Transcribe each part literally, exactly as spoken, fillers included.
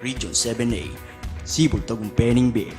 Region seven A, Sibul Tagumpay ning Bie.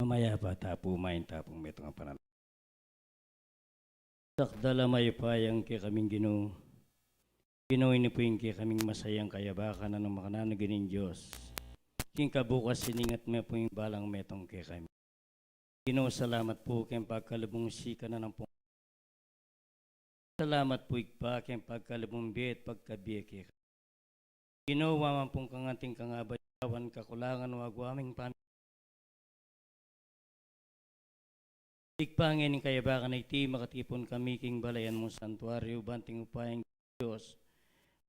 Mayap a tapu, mayap a tapu, metung a panan. Sakdal a mayupaya ing kekaming Ginu. Ginu, ini pu ing kekaming masayang kayabakan a nung makananu Ginung Dios, king kabukas iningat me pu ing balang metung kekami. Ginu, salamat pu keng pagkalub mung sikan a nang pung Salamat pu Ibpa keng pagkalub mung bie at pagkabie kekami. Ginu, wa man pung kanganting kangabayawan, kakulangan, wagwaming pami. Ibpa, ngening kayabakan a iti, makatipun kami king balayan mung santuaryu, banting upayang Dios,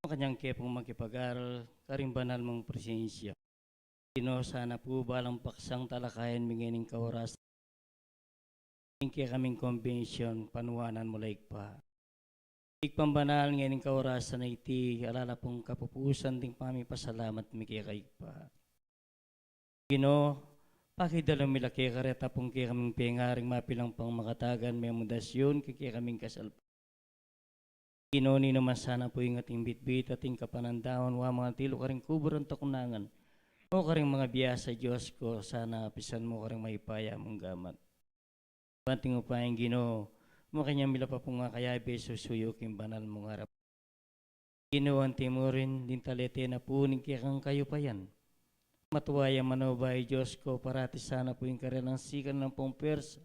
makanyan ke pung makipag-aral karing banal mung presensya. Ginu, sana pu balang paksang talakayan mi ngening kaorasan ing kekaming kombensyun, panuanan mu la Ibpa. Ibpang banal, ngening kaorasan a iti, ala la pung kapupusan ding pamipasalamat mi keka Ibpa. Ginu, pakidalan mi la keka reta pung kekaming pengaring mapilan pang makatagan me mung dasyun king kekaming kasalpantayanan. Ginu, ninu man sana pu ing ating bitbit at ing kapanandaman, wa mang atilu karing kubur at taknangan, o karing mangabiasa, Dios ku, sana apisan mu karing mayupaya mung gamat. Banting upayang Ginu, makanyan mi la pa pung akayabe susuyu king banal mung arapan. Ginu, antimurin ding talente na pu ning kekang kayupayan. Matua ya man o bayu, Dios ku, parati sana pu ing karelang sikan a nang pung pwersa.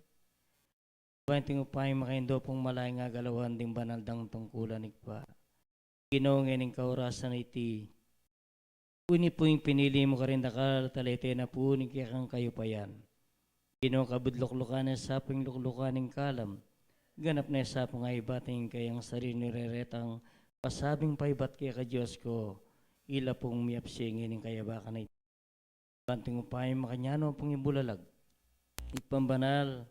Banting upayang makaindu pung malayung agalawan ding banal dang tungkulan, Ibpa. Ginu, ngening kaorasan a iti, ini pu ing pinili mu karing dakal, talente na pu ning kekang kayupayan. Ginu, kabud luklukan ne sa pu ing luklukan ning kalam, ganap ne sa pu ing aibat ing kayang sarili, reretang pasabing paibat keka, Dios ku, ila pung miyapsi ngening kayabakan a iti. Banting upayang makanyan mu pung ibulalag. Ibpang banal,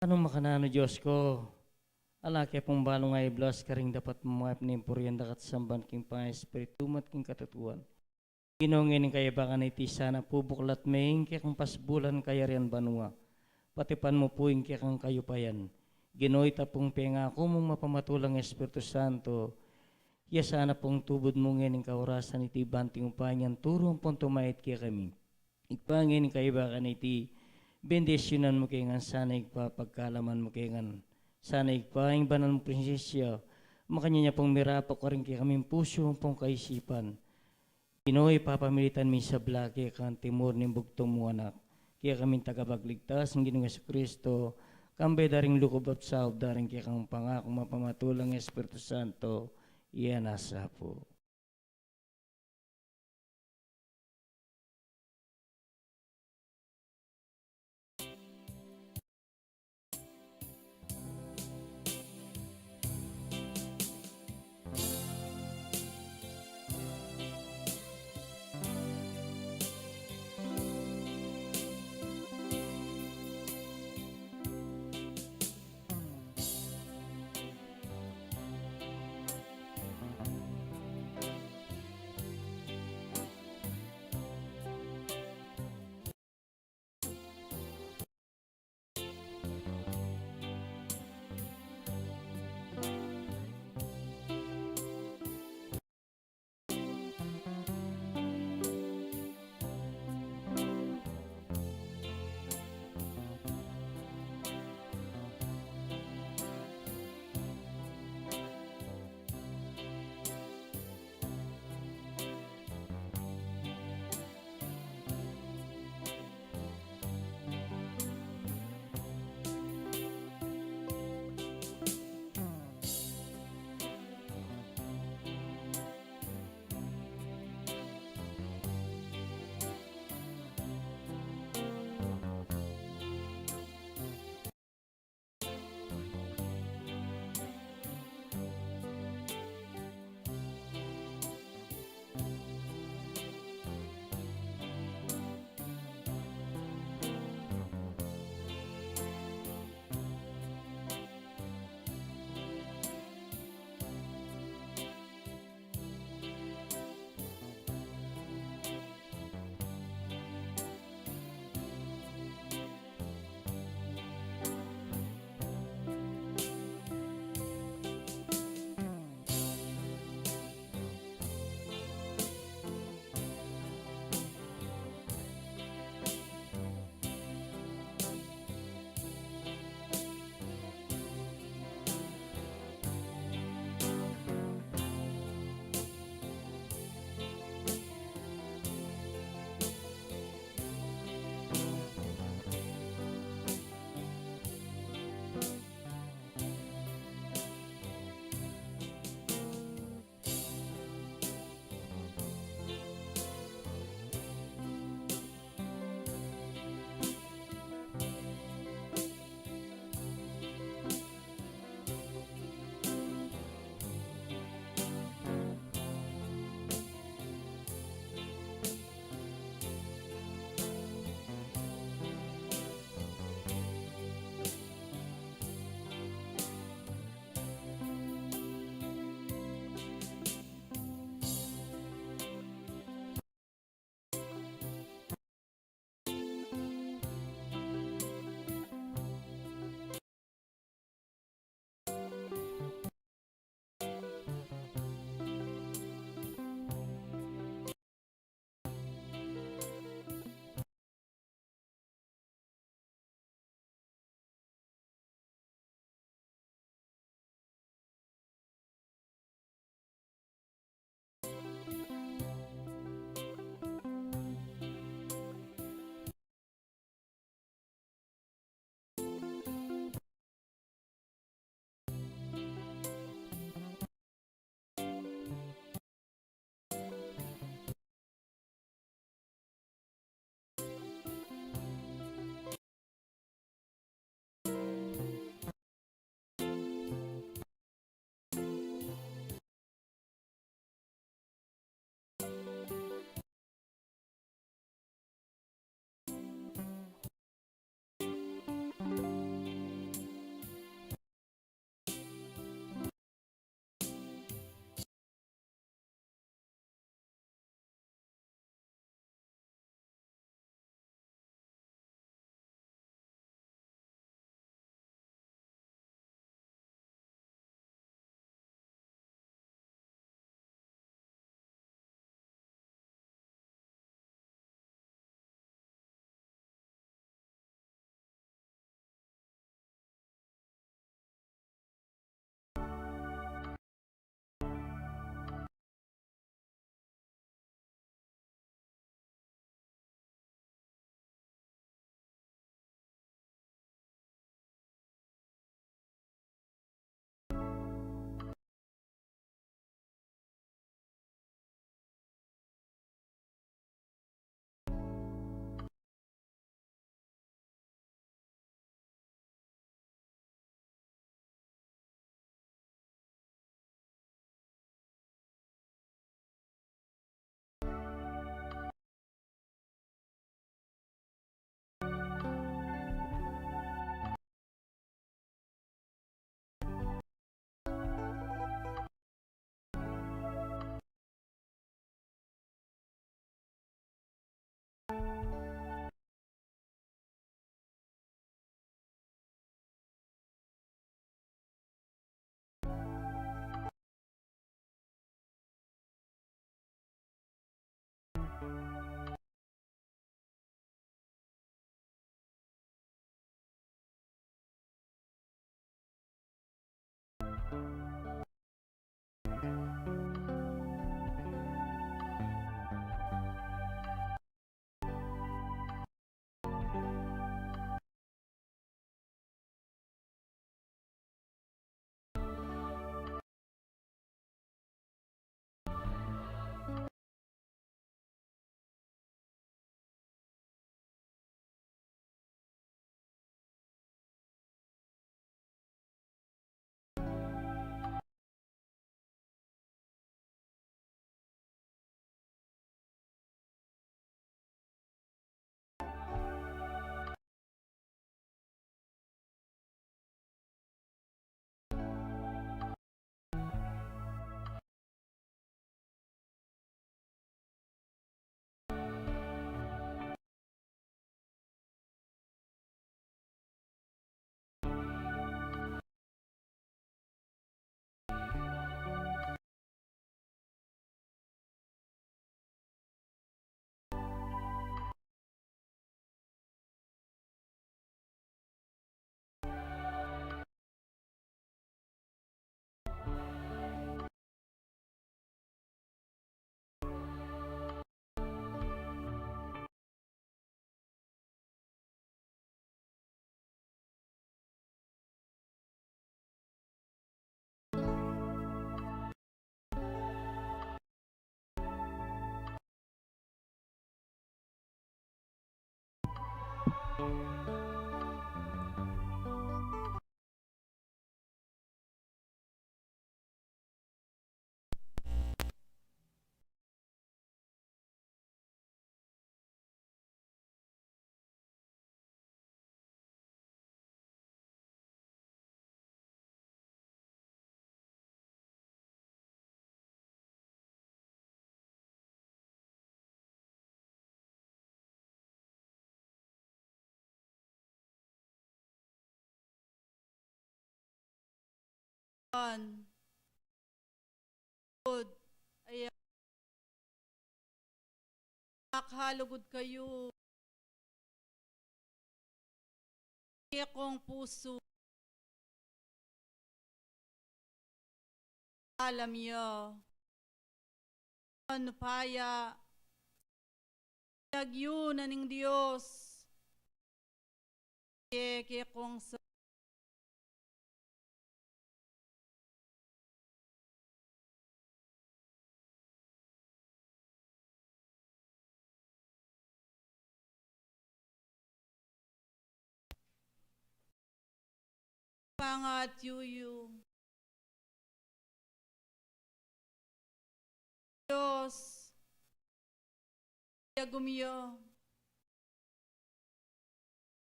nung makananu, Dios ku, ala ke pung balung aiblas karing dapat mung maipnipurian da ka at samban king Espiritu mu at king katutuan. Ginu, ngening kayabakan a iti, sana pu buklat me ing kekang pasbulan, kayarian, banua. Patipan mu pu ing kekang kayupayan. Ginu, ita pung pengaku mung mapamatulang Espiritu Santo, ya sana pung tubud mu ngening kaorasan a iti, banting upayang turu ampong tumait kekami. Ibpa, ngening kayabakan a iti, bendisyunan mu ke ngan sana Ibpa, pagkalaman mu ke ngan sana Ibpa ing banal mung presensya, makanyan ya pung mirapuk karing kekaming pusu ampong kaisipan. Ginu, ipapamilitan mi ing sabla keka antimur ning bugtung mung Anak, kekaming Tagapagligtas, ing Ginung Jesucristo, kambe da ring lugud at saup da ring kekang pangakung mapamatulang Espiritu Santo, iya na sa pu. An. Lugud, aya, makalugud kayu kekong pusu. Alam yu, anu pa ya, lagyu na ning Dios kekong sa pangatyu yu. Dios, agum yu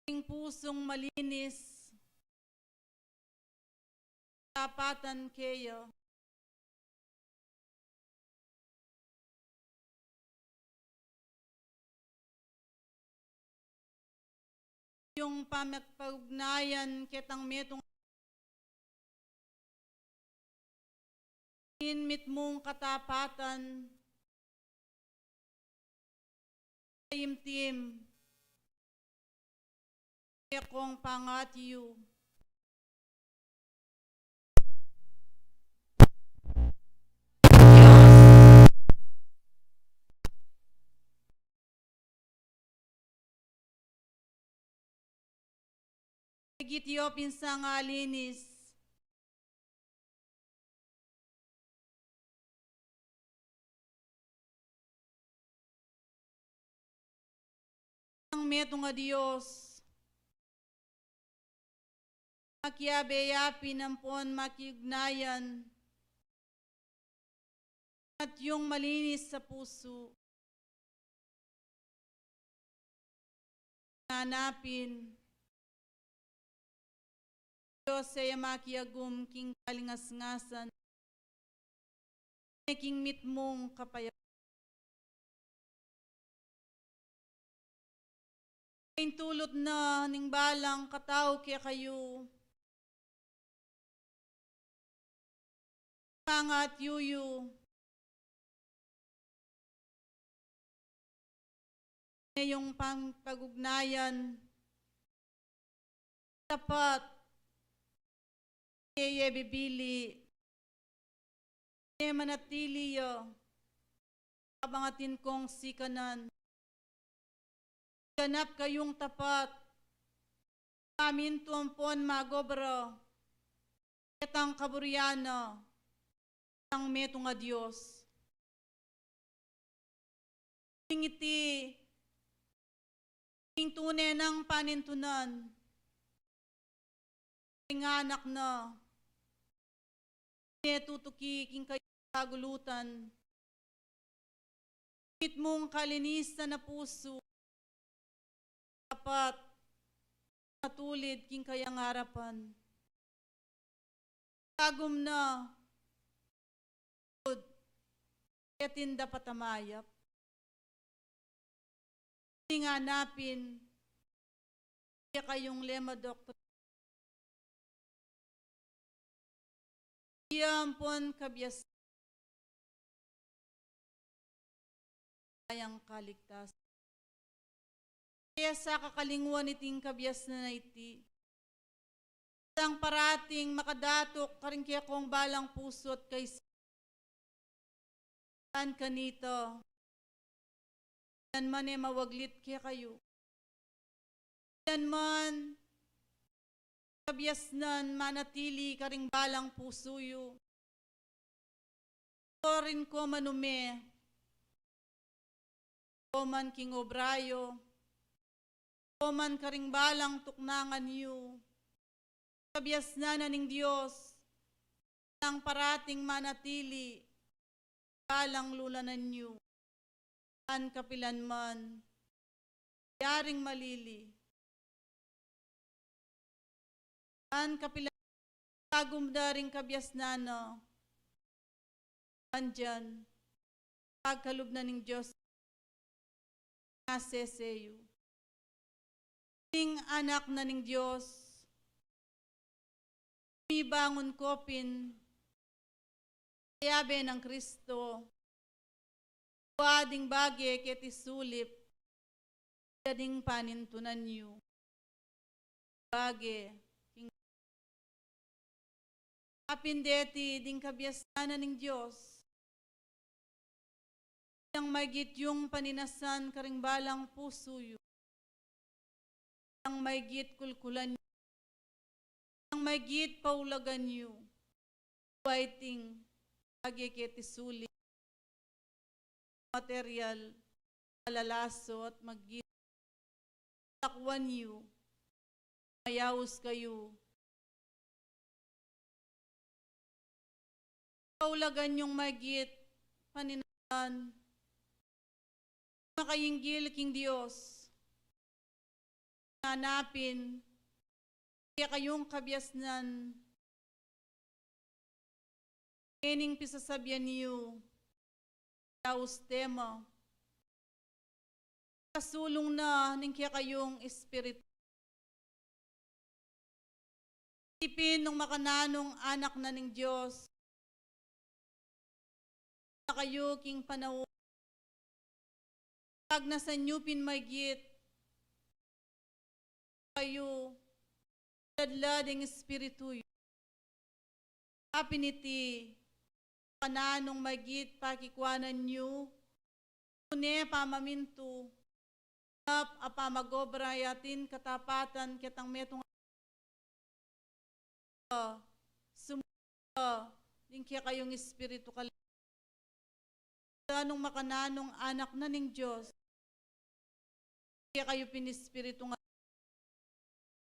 ing pusung malinis, katapatan keya. Yung pamagpaugnayan ketang metung ing mitmung katapatan, taimtim kekong pangatyu. Kekit yu pinsang alinis. Ang metung a Dios, makiabe ya pin ampon makiugnayan at yung malinis sa pusu. Ngana pin, Dios, e ya makiagum king kalingasngasan, king mitmung kapayapan. Ing tulut na ning balang katau kekayu, pangat yuyu, ne yung pang-, pagugnayan, tapat, ne ye bibili, ne manatili ya, abang atin kong sikanan. Ganap kayung tapat, pamintu ampon magobra, ketang kaburian na, tang metung a Dios. Ing iti, ing tune nang panintunan, ing anak na, ne tutuki king kayung kagulutan, mitmung kalinisan a pusu, tapat, matulid king kayang arapan. Kagum na, ud, atin dapat a mayap. Ing anapin, kekayung lema doktor. Iya ampon kabias, kayang kaligtas. Kaya sa kakalingwan iting kabiasnan a iti, sang parating makadatuk karing kekong balang pusu at kaisa, tan kanita, ilan man e mawaglit kekayu, ilan man kabiasnan manatili karing balang pusu yu, o rin ko man ume, o man king obra yu, o man karing balang tuknangan yu, kabiasnan na ning Dios, nang parating manatili, balang lulanan yu, an kapilan man, yaring malili, an kapilan, kagum da ring kabiasnan na, andyan, pagkalub na ning Dios, nasese yu. Ing anak na ning Dios, mibangun ko pin, kayabe nang Kristo, wa ding bage keti sulip, ya ding panintunan yu. Bage, king apin deti ding kabiasnan na ning Dios, yang maygit yung paninasan karing balang pusu yu, yang maygit kulkulan yu, yang maygit paulagan yu, wa iting bage keti sulip, material, malalaso at maygit takwan yu, mayaus kayu. Paulagan yung maygit paninasan, makainggil king Dios, nanapin, kekayung kabiasnan, ngening pisasabian yu, yaus tema, kasulung na ning kekayung espiritu. Ipin nung makananung anak na ning Dios, na kayu king panaun, pagnasan yu pin maygit, kayu, dadla ding espiritu yu. Apin iti, makananung maygit pakikuanan yu, nune pamamintu, nap a pamagobra ya atin katapatan ketang metung a sumula ning kekayung espiritu kal-, nung makananung anak na ning Dios, kekayu pin espiritu nga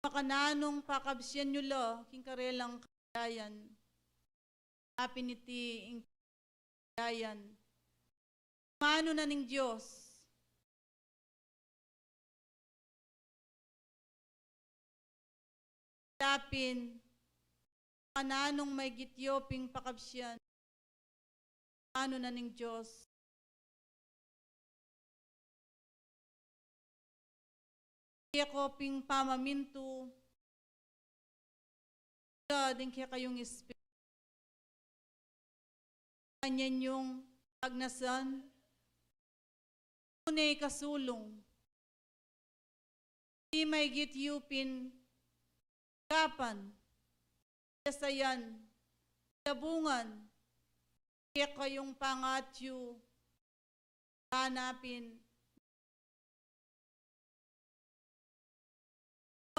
makananung pakabsian yu la king karelang kaligayan. Apin iti ing kaligayan, manu na ning Dios. Dapin, makananung maygit yu ping pakabsian, manu na ning Dios. Keko pin pamamintu, ding kekayung Espiritu, kanyan yung agnasan, tune kasulung, di maigit yu pin gapan, desayan, labungan, kekayung pangatyu, tanapin,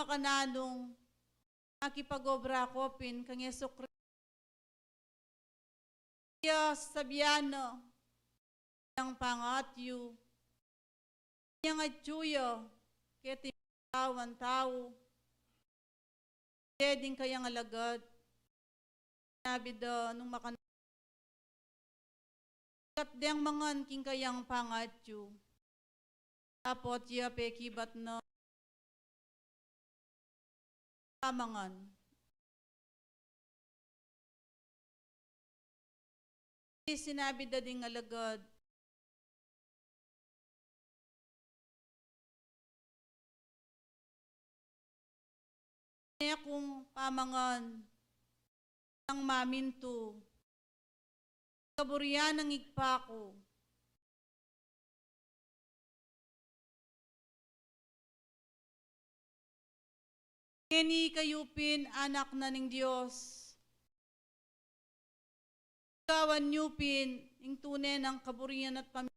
makananung makipag-obra ko pin kang Jesucristo. Iya sabian na yang pangatyu, yang atyu ya keti katawan tau, de ding kayang alagad, sinabi da nung makan-, kat deng mangan king kayang pangatyu. Dapot ya pekibat na pamangan. Di sinabi da ding alagad, ne kung pamangan nang mamintu, kaburian nang Ibpa ku. Ngeni kayu pin anak na ning Dios, gawan yu pin ing tune nang kaburian at pam-,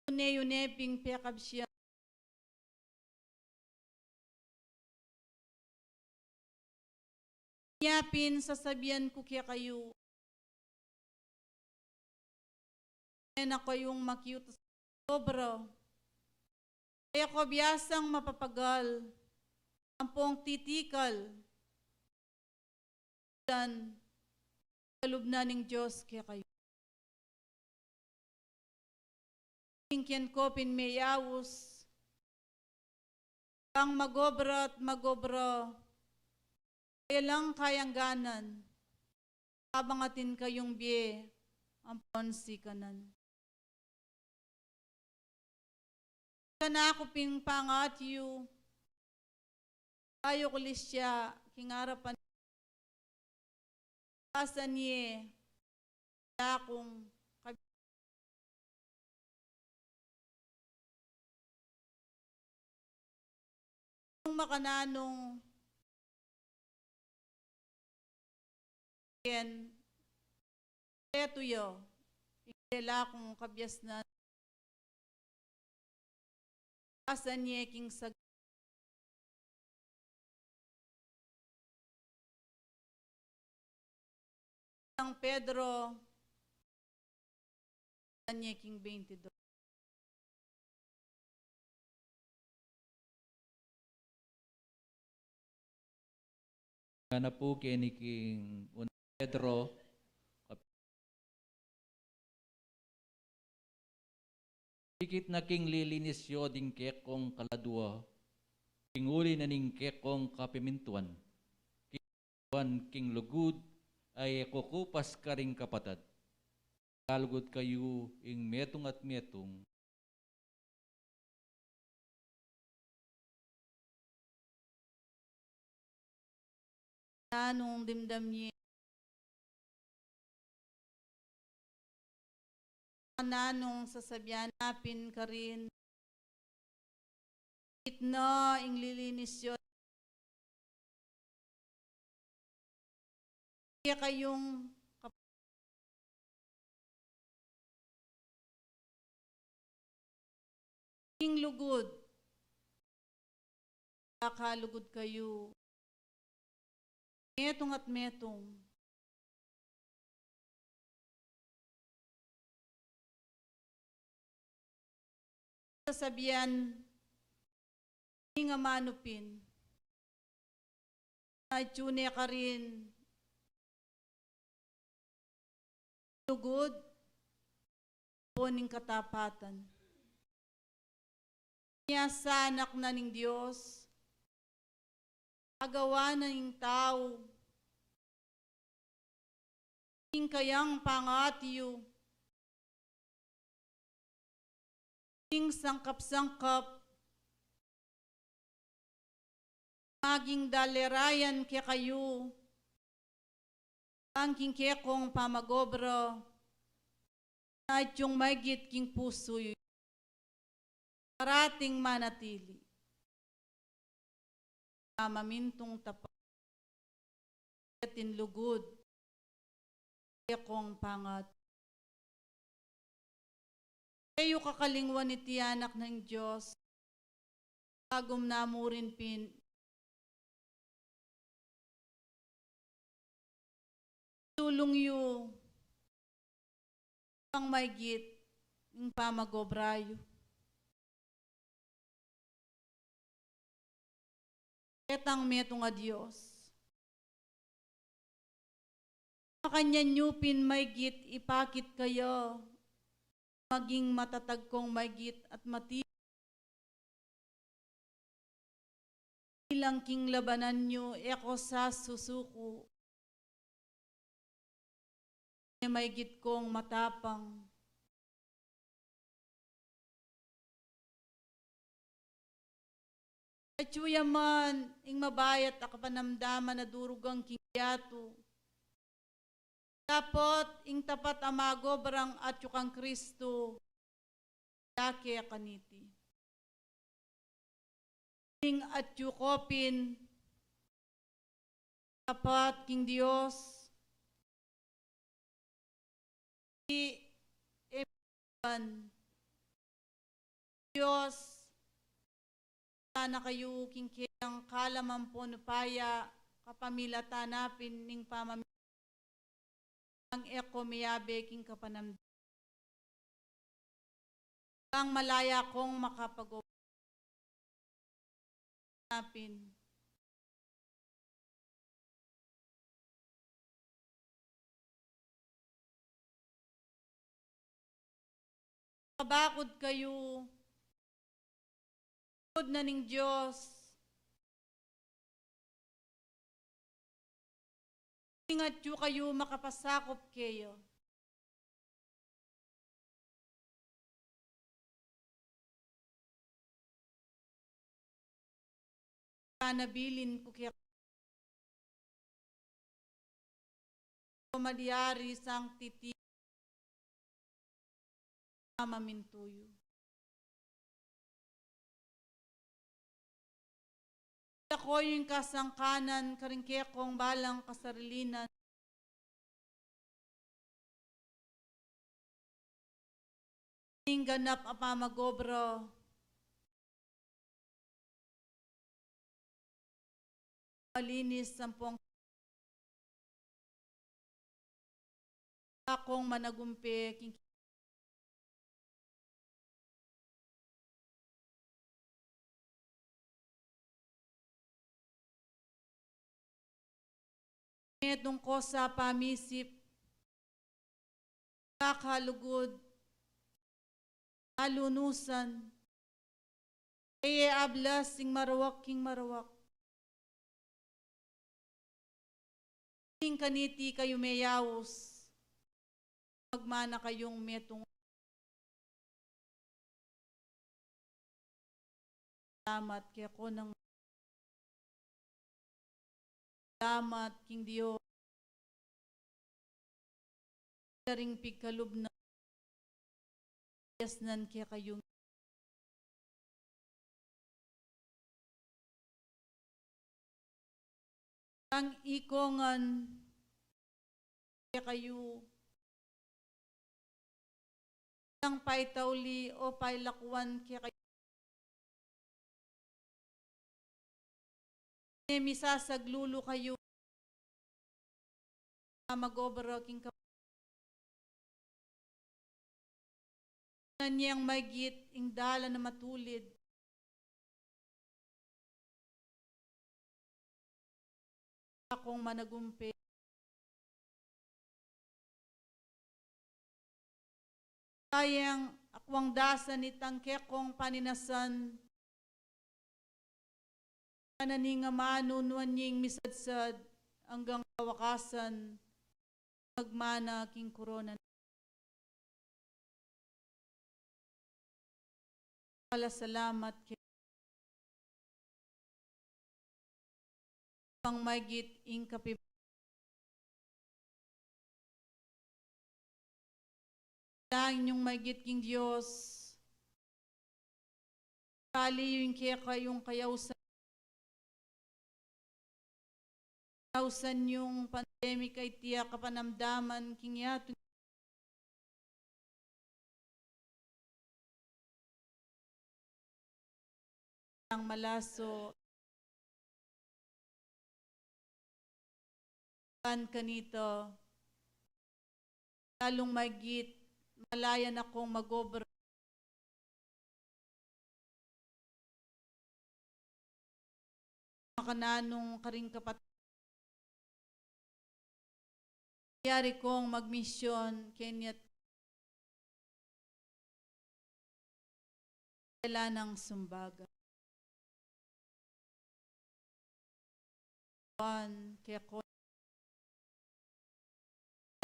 tune yu ne ping pekabsian. Inya pin sasabian ku kekayu, e na kayung makiutas obra, e ko biasang mapapagal ampong titikal dan kalub na ning Dios kekayu. King keng ko pin meyaus, bang mag-obra at mag-obra, e lang kayang ganan, abang atin kayung bie ampon sikanan. Kanaku pin pangatyu, bayu ku lisya king arapan, pasan ye, dakung kab-, nung makananung ken, etu yo, ing dela kung kabiasnan, pasan ye king sag-, San Pedro, pasan ye king twenty-two. Ngana pu keni king unang Pedro, kap-, ikit na king lilinis yo ding kekong kaladua, king uli na ning kekong kapimintuan, king, king lugud a e kukupas karing kapatad. Lalugud kayu ing metung at metung. Nanung dimdam ye, nanung sasabian na pin karin, ikit na ing lilinis yo. Kekayung kap-, ing lugud, kakalugud kayu, metung at metung. Sasabian ning amanu pin, atyu ne karin lugud ampon ing katapatan. Inya sa Anak na ning Dios, agawa na ing tau, ing kayang pangatyu, King sangkap-sangkap, maging dalerayan kekayu, bang king kekong pamag-obra, na atiu king maigit king pusu yu, parating manatili. Mamamintung tapat, atin lugud, kekong pangat. E yu kakalingwan iti anak ning Dios, bagum namurin pin, tulung yu, bang maigit ing pamag-obra yu. Ketang metung a Dios, makanyan yu pin maigit ipakit kaya, maging matatag kong maigit at mati-, ilang king labanan yu, e ko sasusuku, e maigit kong matapang. Atiu ya man ing mabayat a kapanamdaman a durugang king yatu, dapot ing tapat a magobrang atiu kang Kristu, yake kaniti. Ing atiu ko pin tapat king Dios, i eman Dios, sana kayu king keyang kalam ampon upaya, kapamilatan na pin ning pamami-, ang e ko miyabe king kapanam-, bang malaya kong makapag-, na pin. Kabakud kayu, kud na ning Dios, ing atiu kayu makapasakup keya. Panabilin ku keka, malyari sang titi, mamamintu yu. Dako yu ing kasangkanan karing kekong balang kasarilinan. Ning ganap a pamag-obra, malinis ampong akong managumpe king metung ko sa pamisip, kakalugud, alunusan, e ye ablas ing marawak king marawak. Ing kaniti kayu meyaus, magmana kayung metung. Salamat keko nang, salamat king Dios. Karing pigkalub na, yasnan kekayu. Ang ikongan kekayu, ang paitauli o pailakuan kekayu. E misasaglulu kayu, mag-obra king kap-, nanyang maigit ing dalan a matulid. Akong managumpe, sayang akwang dasan itang kekong paninasan, sana ning amanu nuan ing misadsad anggang kawakasan, magmana king korona. Pala salamat ke pang magit ing kapi-, tanging yung magit king Dios. Pali yung kekayung kayausan, kayausan yung pandemic a iti a kapanamdaman king yatu nang malaso. Pan kanita, lalung magit, malayan akong mag-obra makananung karing kapat-, yari kong magmisyon, keniat kailanang sumbaga. Pan, keko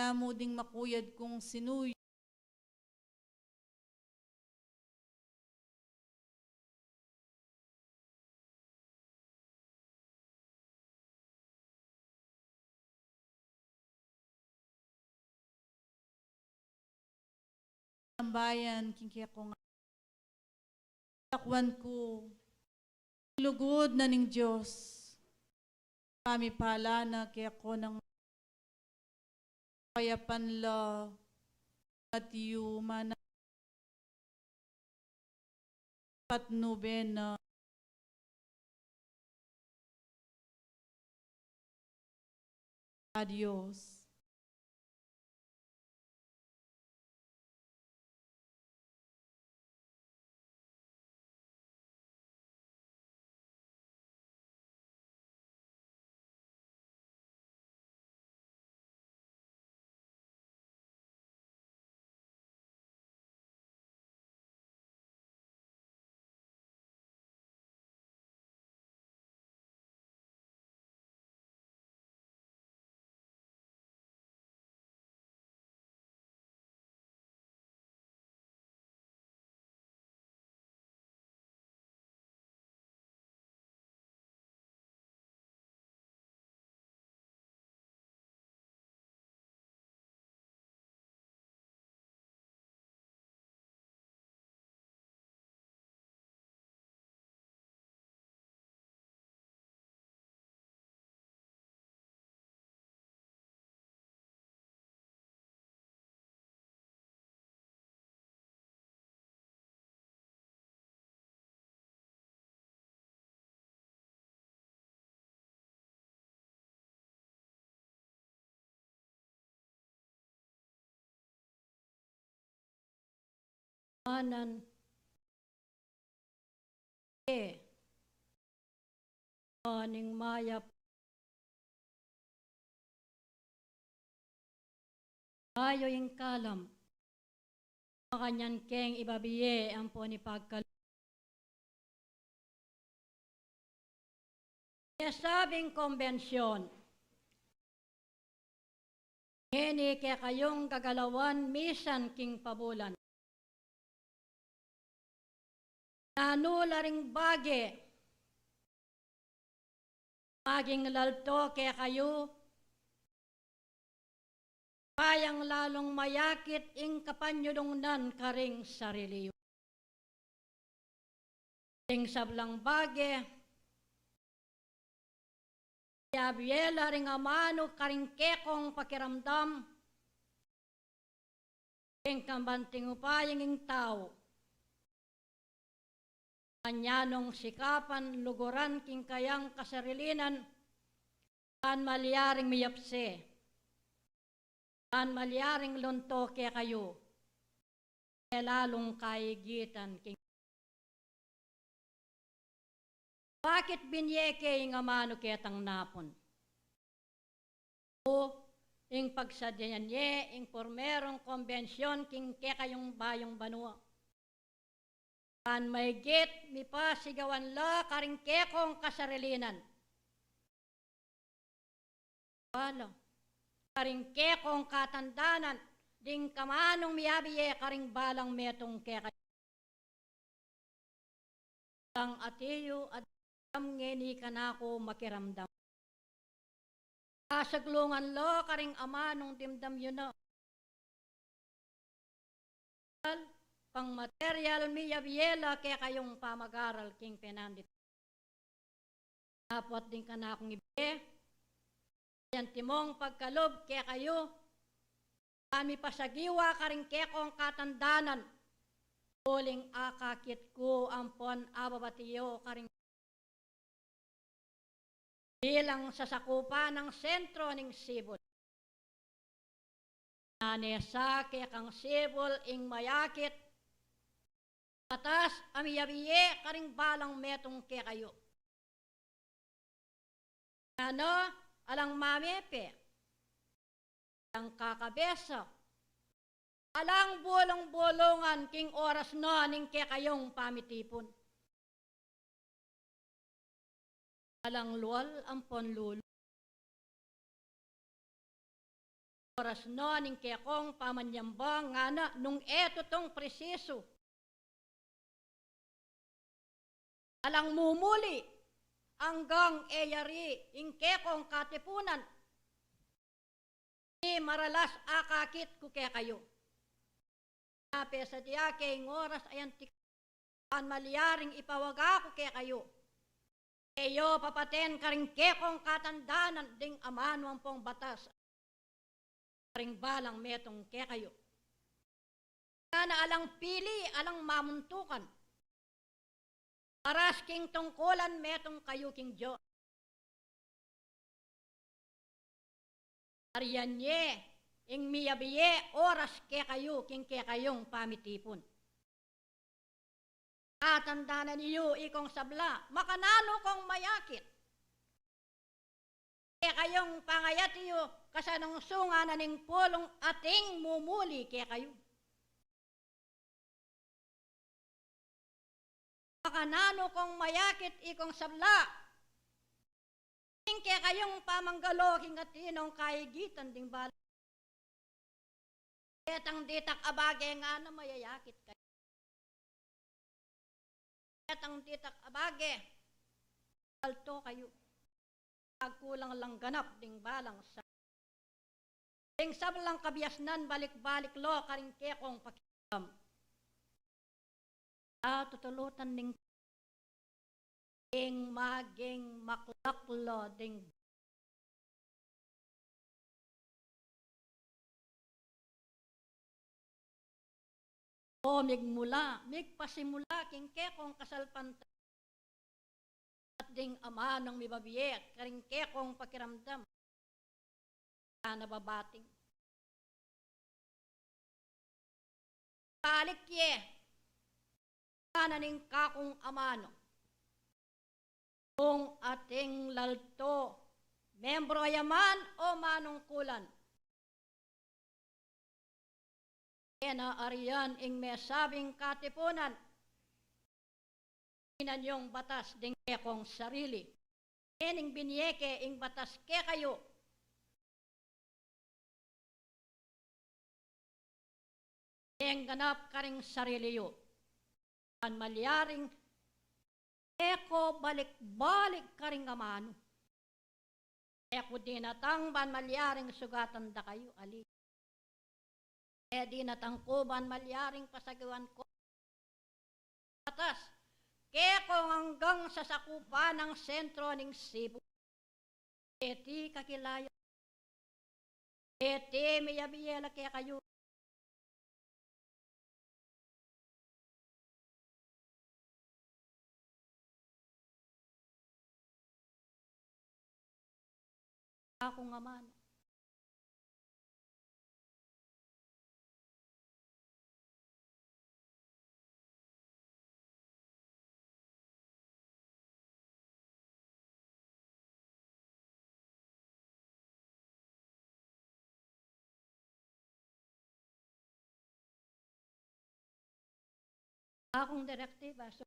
namu ding makuyad kung sinuyu. Tambayan king kekong takwan ku, lugud na ning Dios. Pamipala na keko nang kayapan la, at yu mana patnuben na. Adios. Manan e, aning mayap. Ayu ing kalam, makanyan keng ibabie ampon ipagkal-, e sabing kombensyon. Ngeni kekayung gagalawan misan king pabulan. Nanu la ring bage maging lalto kekayu, payang lalung mayakit ing kapanyulungnan karing sarili yu. Ding sablang bage, miabie la ring amanu karing kekong pakiramdam, king kambanting upayang ing tau. Anya nung sikapan luguran king kayang kasarilinan, ban malyaring miyapse, ban malyaring lunto kekayu, e lalung kaigitan king. Bakit binye ke ing amanu ketang napun? O, ing pagsadyan ye ing purmerung kombensyon king kekayung bayung banua. Ban maygit mipasigawan la karing kekong kasarilinan. Bala, karing kekong katandanan, ding kamanung miabie karing balang metung keka. Tang ati yu a dimdam ngeni kanaku makiramdam. Kasaglungan lo karing amanung dimdam yu na. Pang material miyabie la kekayung pamagaral king penandit. Dapot ding kanakung ibie, antimong pagkalub kekayu, a mipasagiwa karing kekong katandanan, uling akakit ku ampon ababati yu karing bilang sasakupan nang sentro ning Cebu. Nane sa kekang Cebu ing mayakit batas a miyabie karing balang metung kekayu. Nanu, alang mamepe, alang kakabesa, alang bulung-bulungan king oras na ning kekayung pamitipun. Alang lual ampon lulu. Oras na ning kekong pamanyamba ngana nung e tutung presisu. Alang mumuli anggang e yari ing kekong katipunan. Ni maralas akakit ku kekayu. Napesadya ke ing oras a yan ti ban malyaring ipawaga ku kekayu. E yu papaten karing kekong katandanan ding amanu ampong batas karing balang metung kekayu. Ngana alang pili, alang mamuntukan. Paras king tungkulan metung kayu king Dios. Aryan ye ing miyabie oras kekayu king kekayung pamitipun. Katandanan yu ikong sabla, makananu kong mayakit. Kekayung pangayat yu, kasanungsungan na ning pulung ating mumuli kekayu. Makananu kong mayakit ikong sabla. Ing kekayung pamanggalo king atinong kaigitan ding bala. Detang ditak a bage ngana mayayakit kayu. Detang ditak a bage, alto kayu. Agkulang lang ganap ding balang sa. Ding sablang kabiasnan balik-balik lo karing kekong pakiramdam. A tutulutan ning ing maging maklaklo ding o migmula, migpasimula king kekong kasalpantayanan at ding amanung mibabie karing kekong pakiramdam. Kana babating balik ye, kana ning kakung amanu. Kung ating lalto, membro ya man o manungkulan. E na arian ing mesabing katipunan. Inan yung batas ding kekong sarili. Ngening binie ke ing batas kekayu. Neng ganap karing sarili yu. Ban malyaring e ko balik-balik karing amanu. E ku dinatang ban malyaring sugatan da kayu, ali. E dinatang ku ban malyaring pasagiwan ku batas kekong anggang sasakupan nang sentro ning Cebu. Eti kakilayan. Eti miyabie la kekayu. Aku nga man. Akung direktiba, so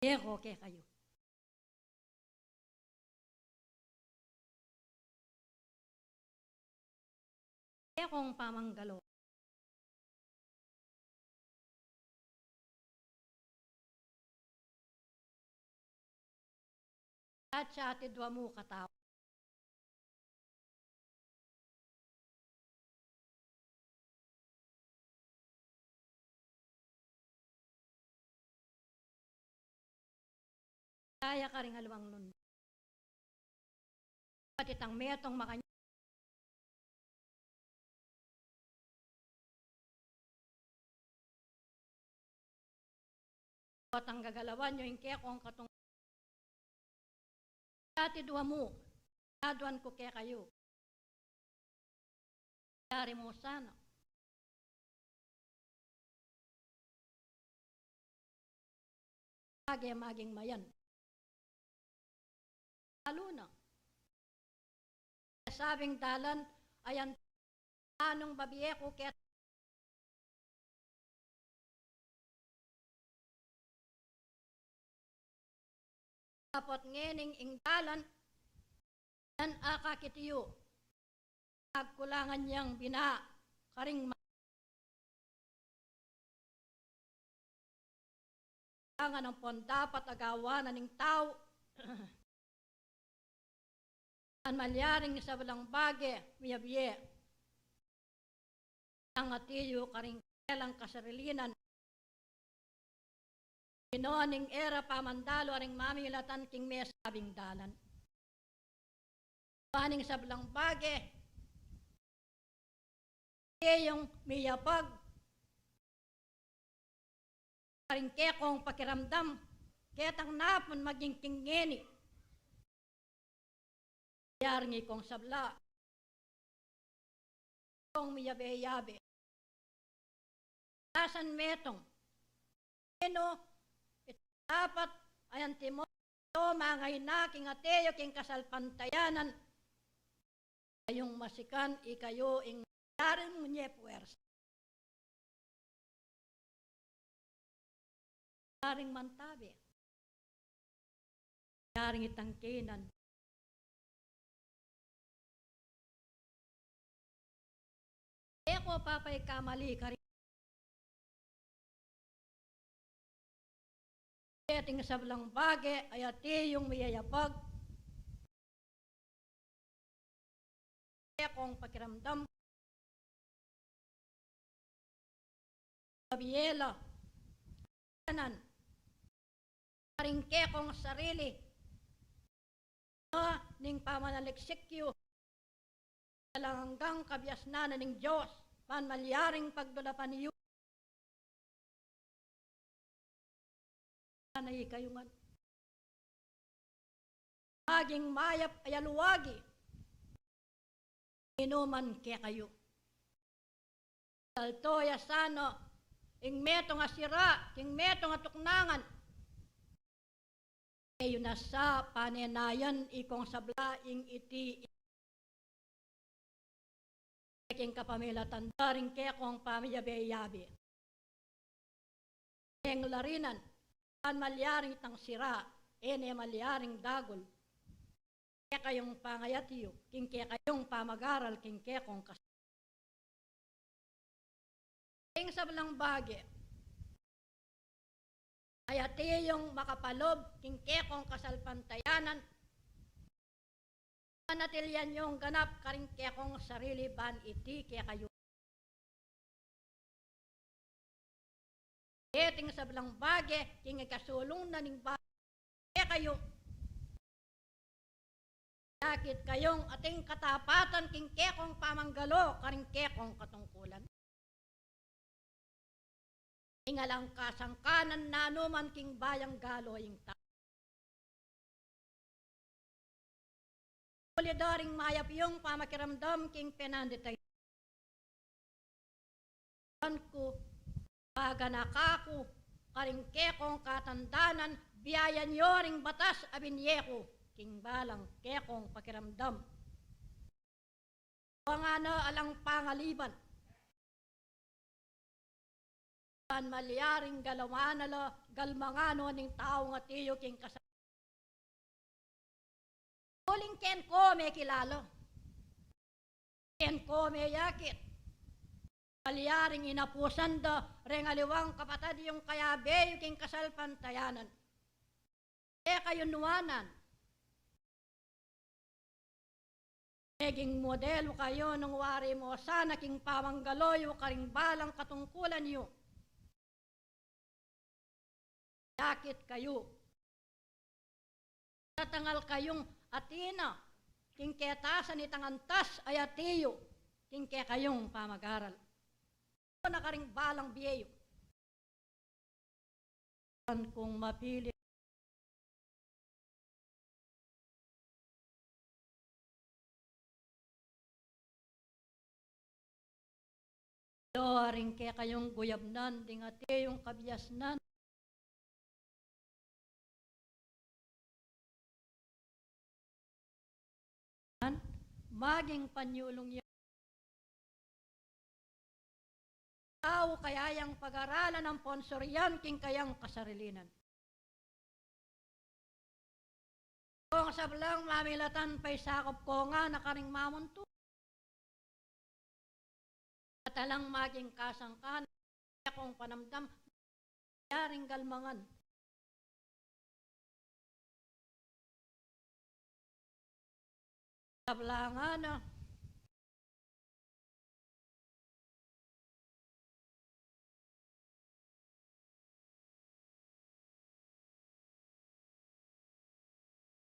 Bie ku kekayu. Kekong pamanggalo. At sa atidwa mu katau. Kaya karing aliwang nun. Pati tang metung makanyan. Potang gagalawan yu ing kekong katung. Atidwa mu, aduan ku kekayu. Yari mu sana. Kage maging mayan. Lalu na. Sabing dalan, ayan, anung babie ku ket Dapot ngening ing dalan, nan akakit yu, agkulangan yang bina, karing ma-, kulangan ampon dapat agawan na ning tau. Ban malyaring sablang bage, miyabie. Nang ati yu karing kelang kasarilinan. Ino ning e ra pamandalu a ring mamilatan king mesabing dalan. Ban ing sablang bage, e yung miyabag karing kekong pakiramdam, ketang napun maging king ngeni. Yaring ikong sabla, ikong miyabe-yabe. Tasan metung. Ino, it dapat, ayan timo, to, mangayna, king ate yu, king kasalpantayanan. Kayung masikan, ikayu ing yaring munye puwersa. Yaring mantabe. Yaring itang kenan. E ko papaikamali karing Keting sablang bage, ay ati yung miyayabag. Kekong pakiramdam. Gabriela. Kanan. Karing kekong sarili. Ning pamanaliksik yu. Alang anggang kabiasnan na ning Dios, ban malyaring pagdulapan yu. Sana ikayu ngan maging mayap a yaluagi. Inuman kekayu. Salto ya sana ing metung a sira, king metung a tuknangan. E yu na sa panenayan ikong sabla ing iti king kapamilatan da ring kekong pamiyabe-yabe. Eng larinan, ban malyaring itang sira, e ne malyaring dagul. Kekayung pangayat yu, king kekayung pamagaral, king kekong kas-, ing sablang bage. Ay ati yung makapalob, king kekong kasalpantayanan. Panatilian yung ganap, karing kekong sarili ban iti kekayu. Keting sablang bage, king ikasulung na ning bage kekayu. Yakit kayung ating katapatan king kekong pamanggalo, karing kekong katungkulan. Ing alang kasangkanan nanuman king bayang galo ing ta-, uli da ring mayap yung pamakiramdam king penandit a ku, paganaka ku, karing kekong katandanan, biayan yu ring batas a binye ku, king balang kekong pakiramdam. Banga na alang pangaliban. Ban malyaring galawan na la, galmangan no ning taung atiyu king kasal-, uling ken ko mekilala. Ken ko meyakit. Malyaring inapusan da reng aliwang kapatad yung kayabe yu king kasalpantayanan. E kayu nuanan. Meging modelu kayu nung wari mu sana king pamanggalo yu karing balang katungkulan yu. Yakit kayu. Tatangal kayung atin na king ketasan itang antas a atiyu king kekayung pamagaral. Na karing balang bie yu. Kung mapili do ring kekayung guyabnan ding atiyung kabiasnan. Maging panyulung ya tau kaya yang pag-aralan ampon surian king kayang kasarilinan. Kung sablang mamilatan pa, isakup ko nga na karing mamuntu. At alang maging kasangkan, kung panamdam, yaring galmangan. Sablang ana,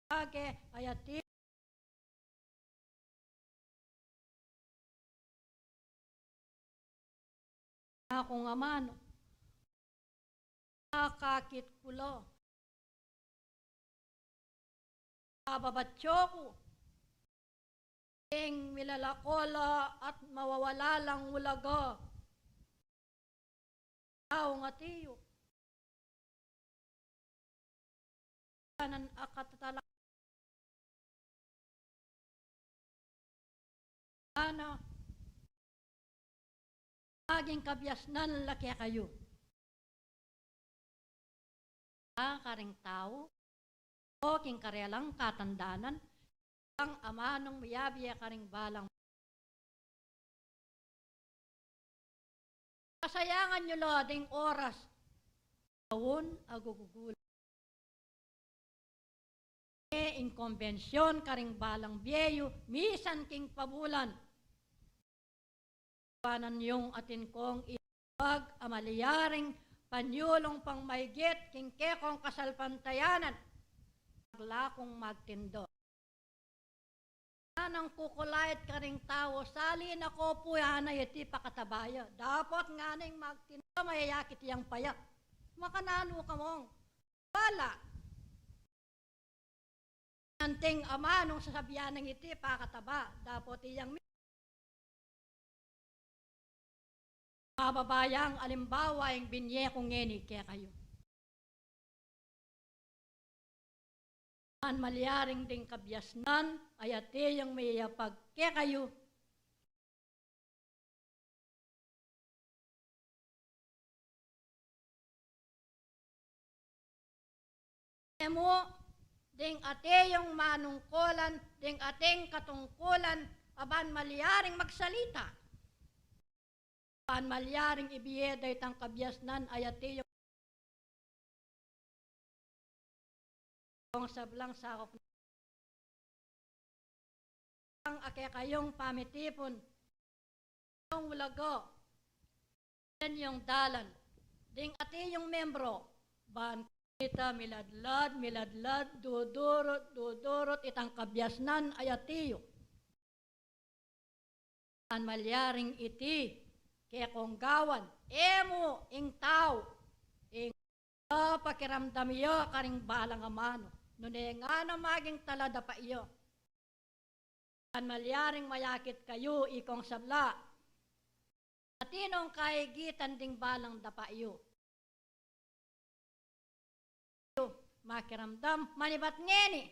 age, ayati. Aku nga man, akakit ku la. Ababatyo ku ing milalako la at mawawala lang ulaga. Tau nga tiyu. Kanan akatatala. Ana, maging kabiasnan la kekayu. A karing tau, o king karelang katandanan, ang amanung miyabie karing balang. Kasayangan yu la ding oras, aun a gugugul. E ing kombensyon karing balang bie yu, misan king pabulan. Iwanan yung atin kong itubag a malyaring panyulung pang maigit king kekong kasalpantayanan. Magla kung magtinda. Nang kukulait karing tau, sali na ko pu, ana iti pakataba ya. Dapot ngana ing magtinda, mayayakit yang paya. Makananu ka mong bala. Anting amanung sasabian nang iti pakataba, dapot iyang mi-, mababayang alimbawa ing binye ku ngeni kekayu. Ban malyaring ding kabiasnan a ati yung miyayapag kekayu. E mu ding ati yung manungkulan, ding ating katungkulan, a ban malyaring magsalita. Ban malyaring ibie da itang kabiasnan a ati yung Kung sablang sakop ng a kekayung pamitipun, yung ulaga, yan yung dalan, ding ati yung membro, ban kanita miladlad, miladlad, dudurut, dudurut, itang kabiasnan a ati yu. Ban malyaring iti kekong gawan, e mu ing tau, ing pakiramdam ya karing balang amanu, nune ngana maging talada pa ya. Ban malyaring mayakit kayu, ikong sabla, atin nong kaigitan ding balang dapa yu. Makiramdam, manibat ngeni.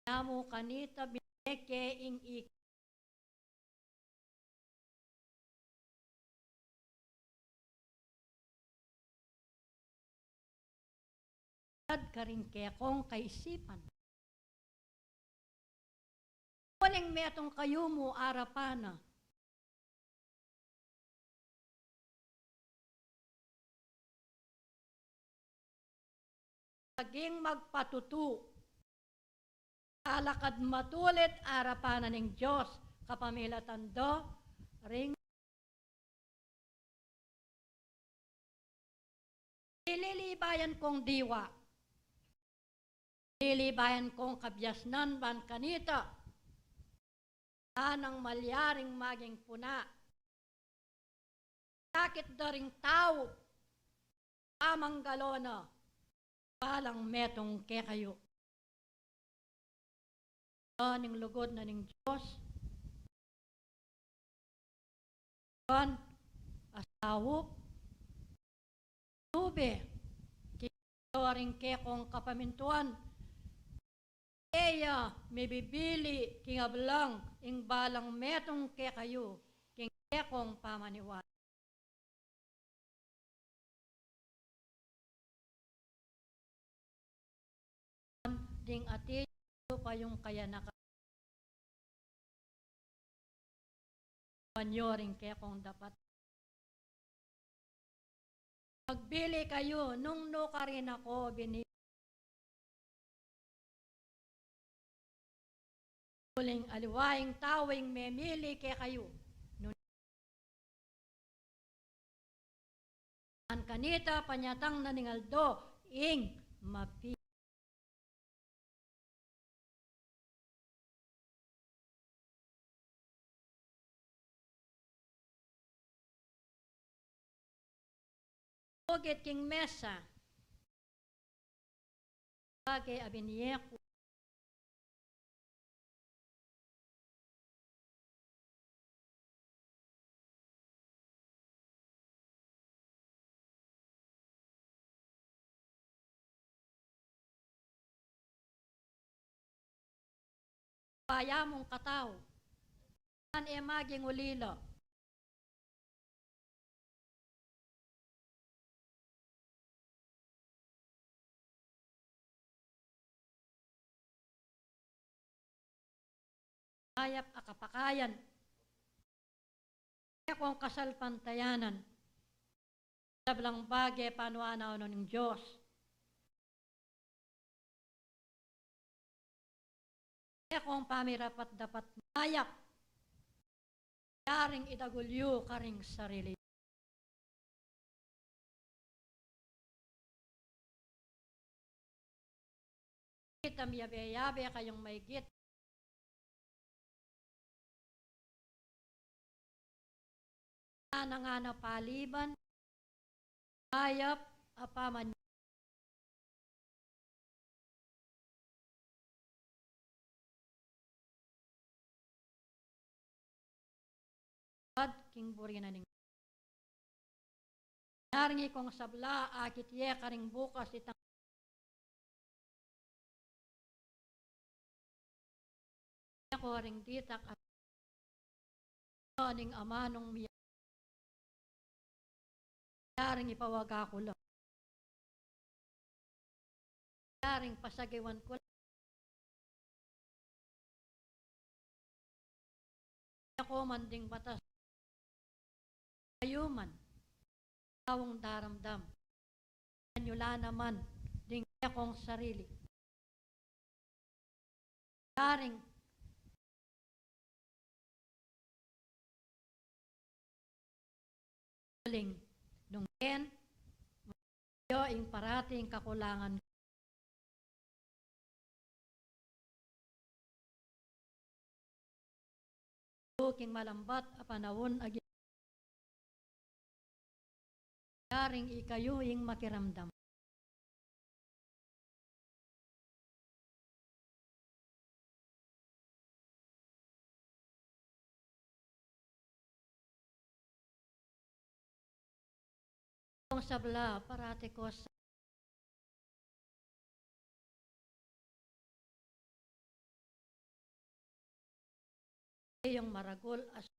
Namu kanita bineke ing ik-, karing kekong kaisipan. Uling metung kayu mu arapan na. Maging magpatutu. Alakad matulit arapan na ning Dios, kapamilatan do ring Ililibayan kong diwa. Ililibayan kong kabiasnan ban kanita. Anang malyaring maging puna. Sakit da ring tau. Pamanggalona. Balang metung kekayu. Ning lugud na ning Dios. Kan asawup tube, king kekong kapamintuan, e ya mibibili king ablang ing balang metung kekayu, king kekong pamaniwala. Ding atin yu pa yung kayanakan. Panyo ring kekong dapat. Magbili kayu nung nukarin ako bini. Uling aliwa ing tau ing memili kekayu. Nung kanita panyatang na ning aldo ing mapi. Ugit king mesa. Bagay a binie ku. Paya mung katau. An e maging ulila. Mayap a kapakayan. Kekong kasalpantayanan. Sablang bage panuan na ning Dios. Kekong pamirapat dapat mayap. Yaring idagul yu karing sarili. Kita miyabe-yabe kayung maigit. Ana nga na paliban, mayap a paman Pad king buri na ning. Naring ikong sabla, akit ye karing bukas itang. Ako ring ditak at ning amanung miya. Yaring ipawaga ku la. Yaring pasagiwan ku la. Ako man ding batas. Kayu man. Taung daramdam. Anyula naman ding kekong sarili. Yaring uling nung ken, yo ing parating kakulangan. King malambat a panaun agi. Yaring ikayu ing makiramdam. Kung sabla, parati ko sa iyong maragul as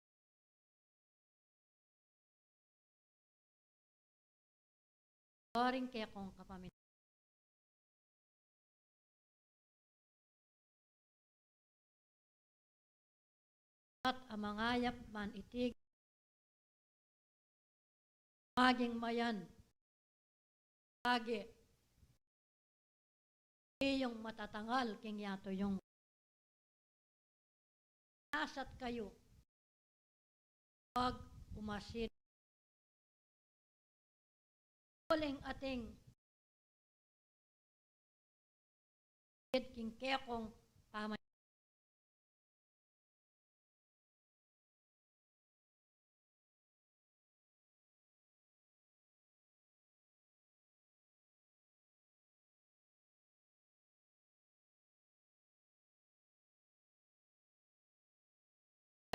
Karing kekong kapamin-, At a mangayap man iti maging mayan, bage iyung matatangal king yatu yung nasat kayu pag umasin. Uling ating king kekong pamay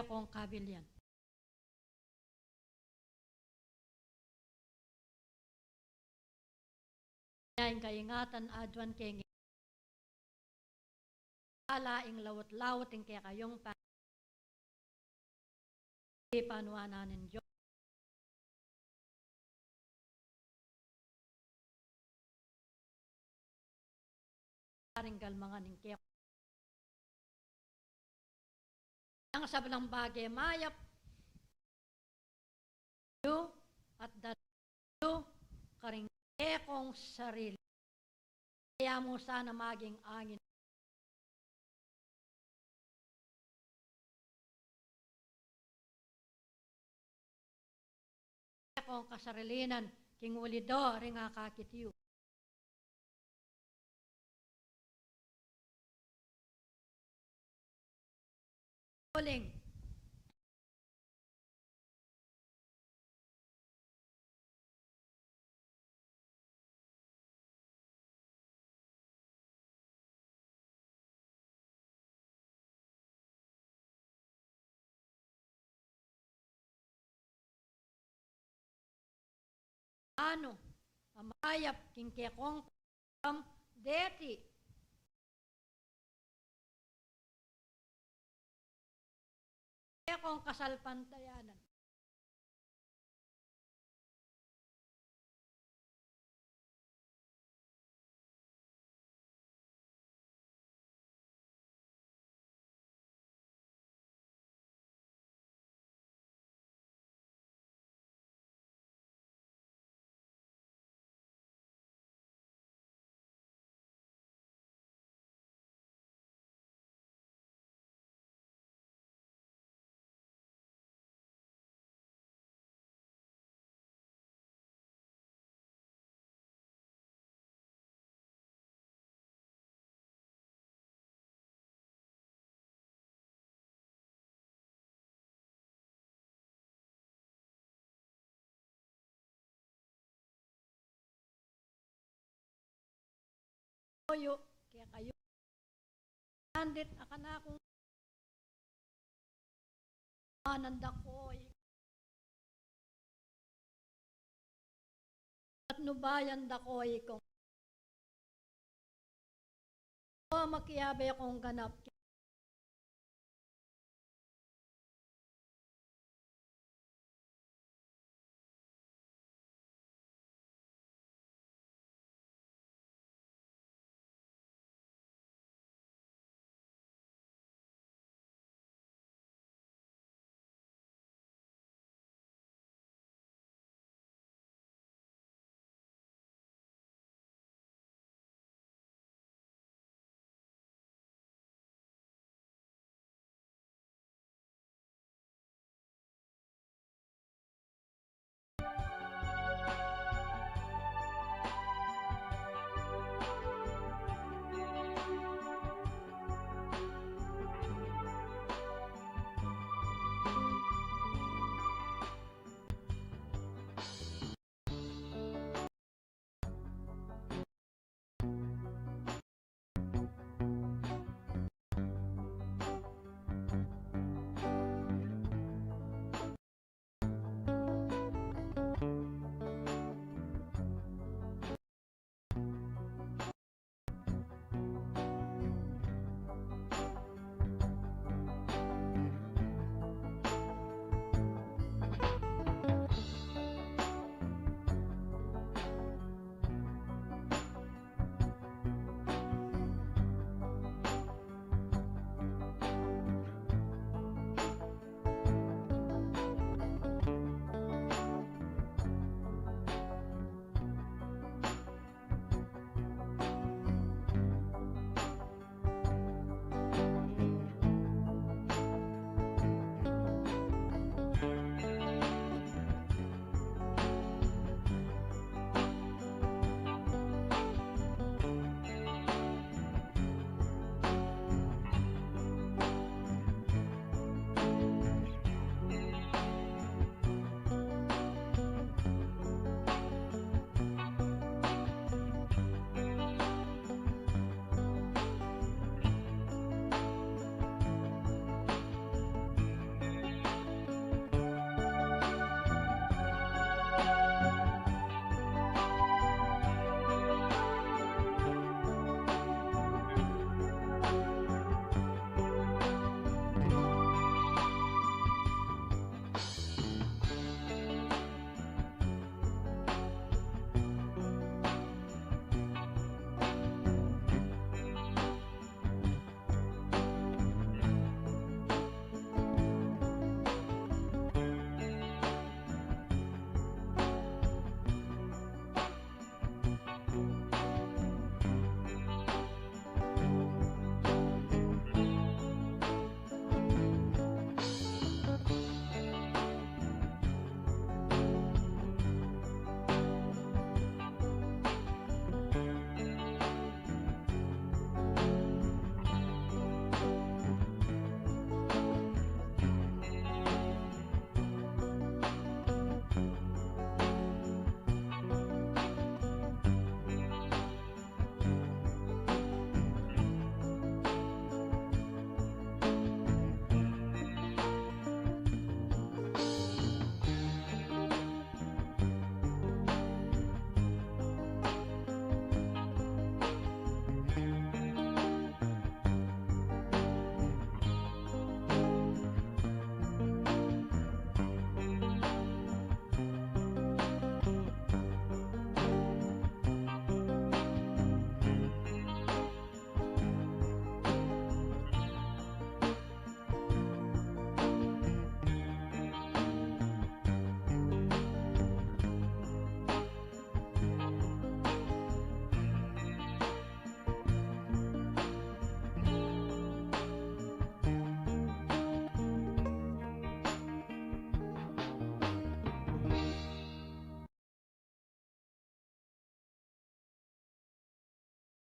kong kabilian. Ing kaingatan aduan keng ala ing laut-laut ing kekayung pa ipanuanan ning Dios. Karing galmangan ning kekong. Ang sablang bage mayap yu at dat yu karing kekong sarili. Kaya mu sana maging angin kong kasarilinan king uli do ring akakit yu. Uling ano a mayap king kekong pam deti kekong kasalpantayanan. Oyu kekayu. Andit akanakung ananda ko i at nubayan da ko ikong o makiabe kong ganap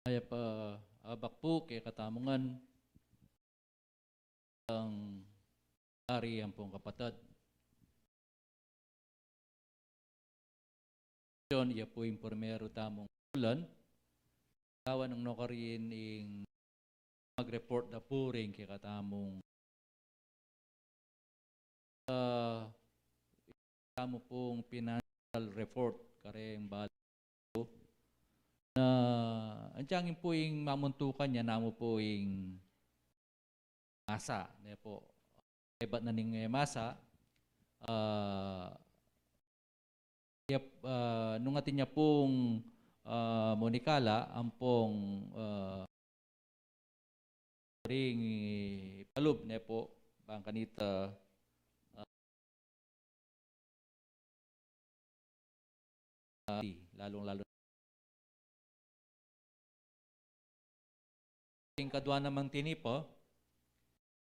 Mayap a abak pu kekatamu ngan, ang ari ampong kapatad. Iya pu ing primeru tamung bulan, gawan nung nukarin ing mag-report da pu ring kekatamung, ah, tamu pung financial report kareng balik na antiang pu ing mamuntukan ya namu pu ing masa, ne pu. Ebat na ning, eh, masa, ah, yap, ah, nung atin ya pung, ah, munikala ampong, ah, ring ipalub, ne pu, bang kanita, ah, ah, lalung-lalu ing kadua namang tinipa,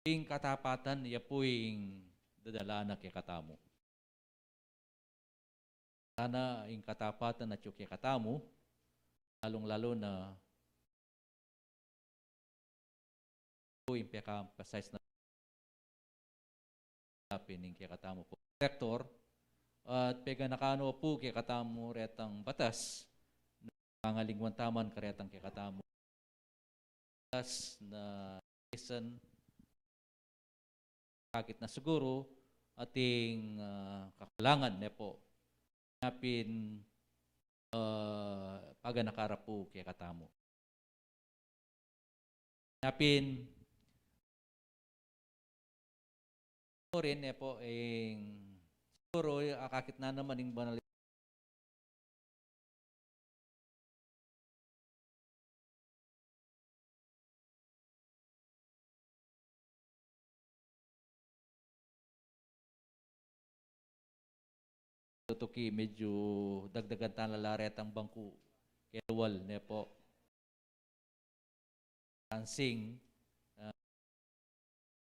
ing katapatan, ya pu ing dadala na kekatamu. Sana ing katapatan atyu kekatamu, lalung-lalu na pu ing peka-emphasize na pin ing kekatamu pung sektor, at peganaka no pu kekatamu retang batas, pangalingwan taman karetang kekatamu batas na reason, akit na siguru ating, ah, kakulangan, ne pu. Nya pin, ah, paganaka ra pu kekatamu. Nya pin, rin, ne pu, ing siguru akakit na naman ing banal tutuki, medyu dagdagan tana la retang bangku, kelual, ne pu. Dancing, ah,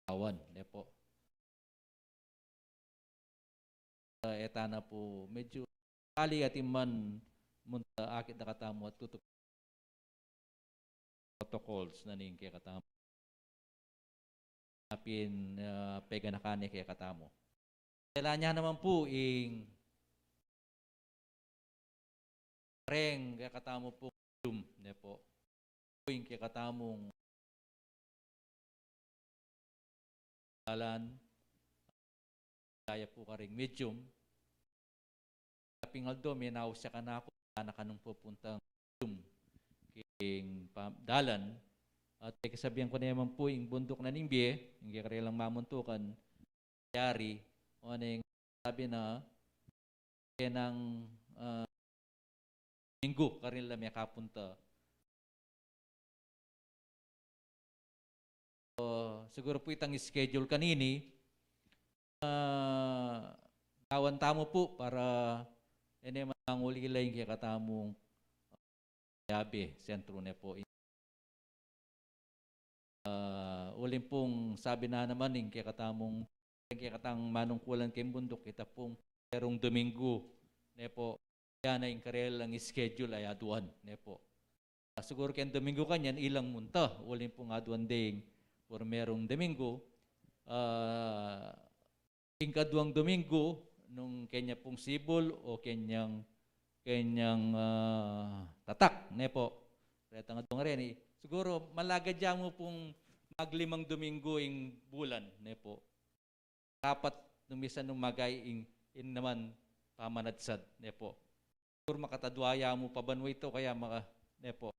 awan, ne pu. Ah, e tana pu, medyu kali atin man munta akit da katamu at tutuki protocols na ning kekatamu. Apin, ah, peganaka ne kekatamu. Kailangan nya naman pu ing reng kekatamu pung medium, ne pu. Pu ing kekatamung dalan, daya pu karing medium. Kaping aldo, minaus ya kanaku, na kanung pupuntang medium king pa-, dalan. At kasabian ku naman pu, ing bunduk na ning bie, ing kekarelang mamuntukan, yari, o ning sabi na, kenang, ah, Minggu, karin la mekapunta. O, siguru pu itang schedule kanini, ah, gawan tamu pu para e ne mangulila ing kekatamung yabe, sentru ne pu. Ah, uling pung sabi na naman ning kekatamung, ning kekatang manungkulan keng bunduk, ita pung merung Domingo, ne pu, ya na ing karelang schedule a aduan, ne pu. Ah, siguru keng Domingo kanyan, ilang munta, uling pung aduan deng primerung Domingo, ah, ing kaduang Domingo, nung kenya pung sibul o kenyang, kenyang, ah, tatak, ne pu. Retang aduang reni, siguru malagad ya mu pung maglimang Domingo ing bulan, ne pu. Kapat nung misan nung magay ing, ing naman pamanadsad, ne pu. Siguru makatadua ya mu pa banua ita, kaya maka, ne pu.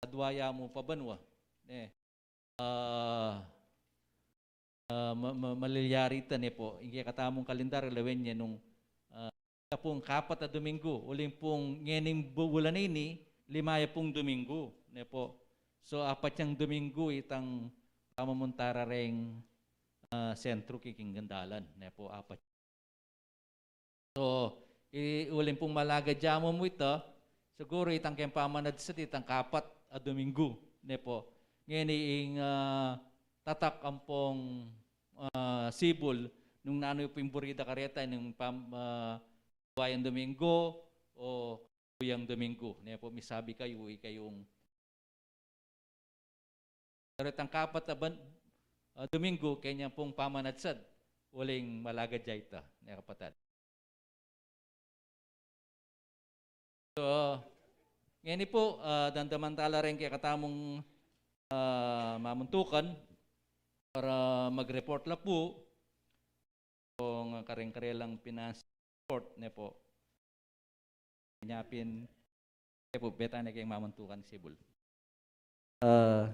Tadua ya mu pa banua, ne. Ah, ah, ma-, ma-, malilyari ita, ne pu. Ing kekatamung kalendaryu, lawen ye nung, ah, ita pung kapat a Domingo, uling pung ngening bu-, bulan ini, lima ya pung Domingo, ne pu. So, apat yang Domingo itang pamamunta ra reng, ah, sentru king, king dalan, ne pu, apat. So, i-, uling pung malagad ya mu ita, siguru itang keng pamanadsad, itang kapat a Domingo, ne pu. Ngeni ing, ah, tatak ampong, ah, sibul, nung nanu pu ing buri da kareta, nung pam-, ah, kayang Domingo o kayang Domingo, ne pu, misabi kayu, ikayung Pero itang kapat a ban-, ah, Domingo, kanya pung pamanatsad, uling malaga ja ita, ne kapatad. So, ngeni pu, ah, damdaman tala reng kekatamung, ah, mamuntukan para mag-report la pu kung kareng karelang finance report, ne pu. Kanya pin, ne pu, beta ne keng mamuntukan sibul. Ah,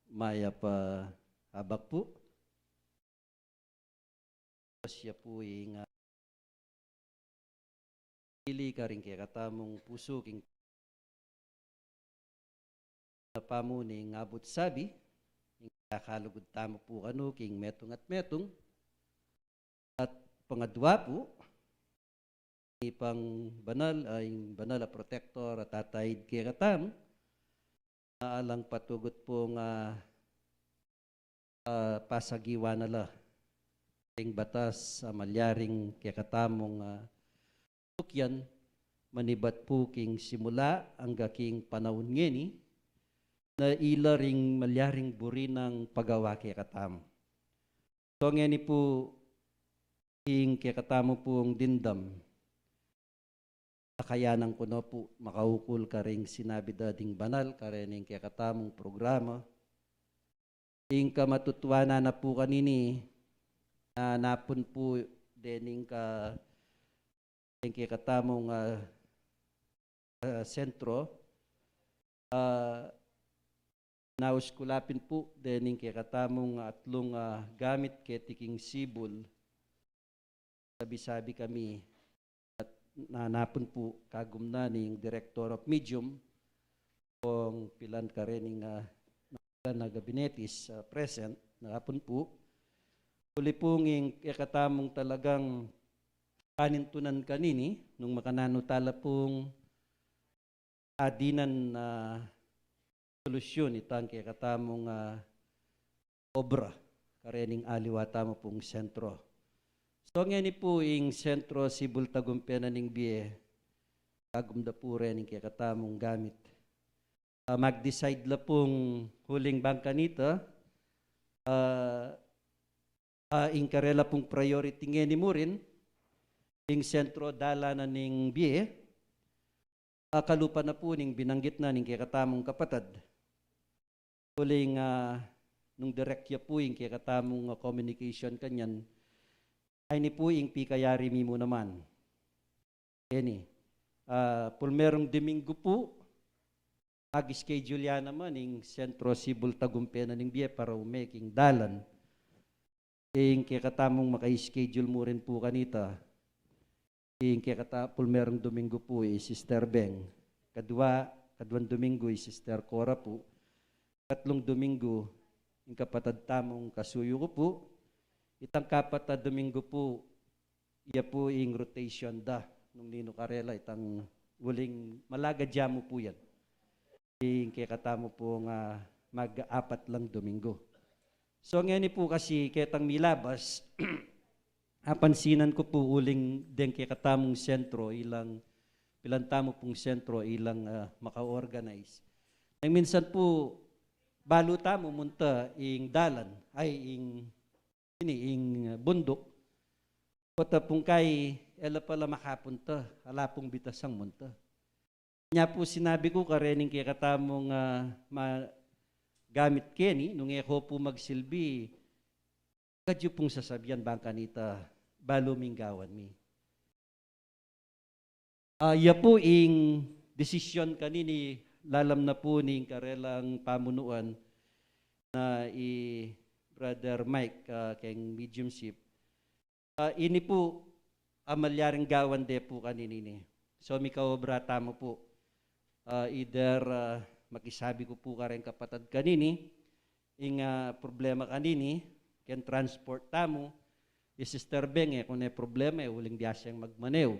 mayap a abak pu. Siya pu ing, ah, pili karing kekatamung pusu king pamuning abut sabi, ing kakalugud tamu pu kanu king metung at metung, at pangadua pu, ing banal, ah, ing banal a protektor a tataid kekatamu, alang patugut pung, ah, ah, pasagiwa na la ing batas a malyaring kekatamung, ah, tukyan, manibat pu king simula angga king panaun ngeni, na ila ring malyaring buri nang pagawa kekatamu. So ngeni pu ing kekatamu pung dimdam, sakayanan ku no pu makaukul karing sinabi da ding banal karening kekatamung programa. Ing kamatutuanan na pu kanini, ah, napun pu dening ka-, ing kekatamung, ah, ah, sentro, ah, naus ku la pin pu dening kekatamung atlung, ah, gamit keti king sibul, sabi-sabi kami, at nanapun pu kagum na ning Director of Medium, kung pilan karening, ah, na gabinete is, ah, present, nanapun pu. Uli pu ing kekatamung talagang panintunan kanini, nung makananu tala pung adinan, ah, solusyun itang kekatamung, ah, obra karening aliwa tamu pung sentro. So ngeni pu ing sentro sibul tagumpe na ning bie, kagum da pu rening kekatamung gamit. Ah, mag-decide la pung uling bang kanita, ah, ah, ing karela pung priority ngeni murin, ing sentro dalan na ning bie, ah, kalupa na pu ning binanggit na ning kekatamung kapatad. Uling, ah, nung direct ya pu ing kekatamung, ah, communication kanyan, ay ini pu ing pikayari mi mu naman. Ini, ah, pulmerung Domingo pu, mag-schedule ya naman ing sentro sibul tagumpe na ning bie para ume king dalan. Ing kekatamung maka-schedule murin pu kanita, ing kekata-, pulmerung Domingo pu i Sister Beng. Kadua, kaduang Domingo i Sister Cora pu. Katlung Domingo, ing kapatad tamung kasuyu ku pu. Itang kapat a Domingo pu, iya pu ing rotation da nung ninu karela, itang uling malaga ya mu pu yan. Ing kekatamu pung mag-apat lang Domingo. So ngeni pu kasi ketang milabas, apansinan ku pu uling deng kekatamung sentro ilang, pilan tamu pung sentro ilang, ah, maka-organize. Nang minsan pu, balu tamu munta ing dalan, ay ing, ini, ing, ah, bunduk. Kota pung kai, e la pala makapunta, ala pung bitasang munta. Nya pu sinabi ku karening kekatamung, ah, ma-, gamit keni, nung e ko pu magsilbi, kadyu pung sasabian bang kanita, balu ming gawan mi. Ah, iya pu ing desisyon kanini, lalam na pu ning karelang pamunuan na i Brother Mike, ah, keng mediumship. Ah, ini pu, ah, malyaring gawan de pu kanini. So, mikaobra tamu pu. Ah, either, ah, makisabi ku pu kareng kapatad kanini, ing, ah, problema kanini, keng transport tamu, i Sister Beng, e, kung e problema, e, uling biasa yang magmaneho.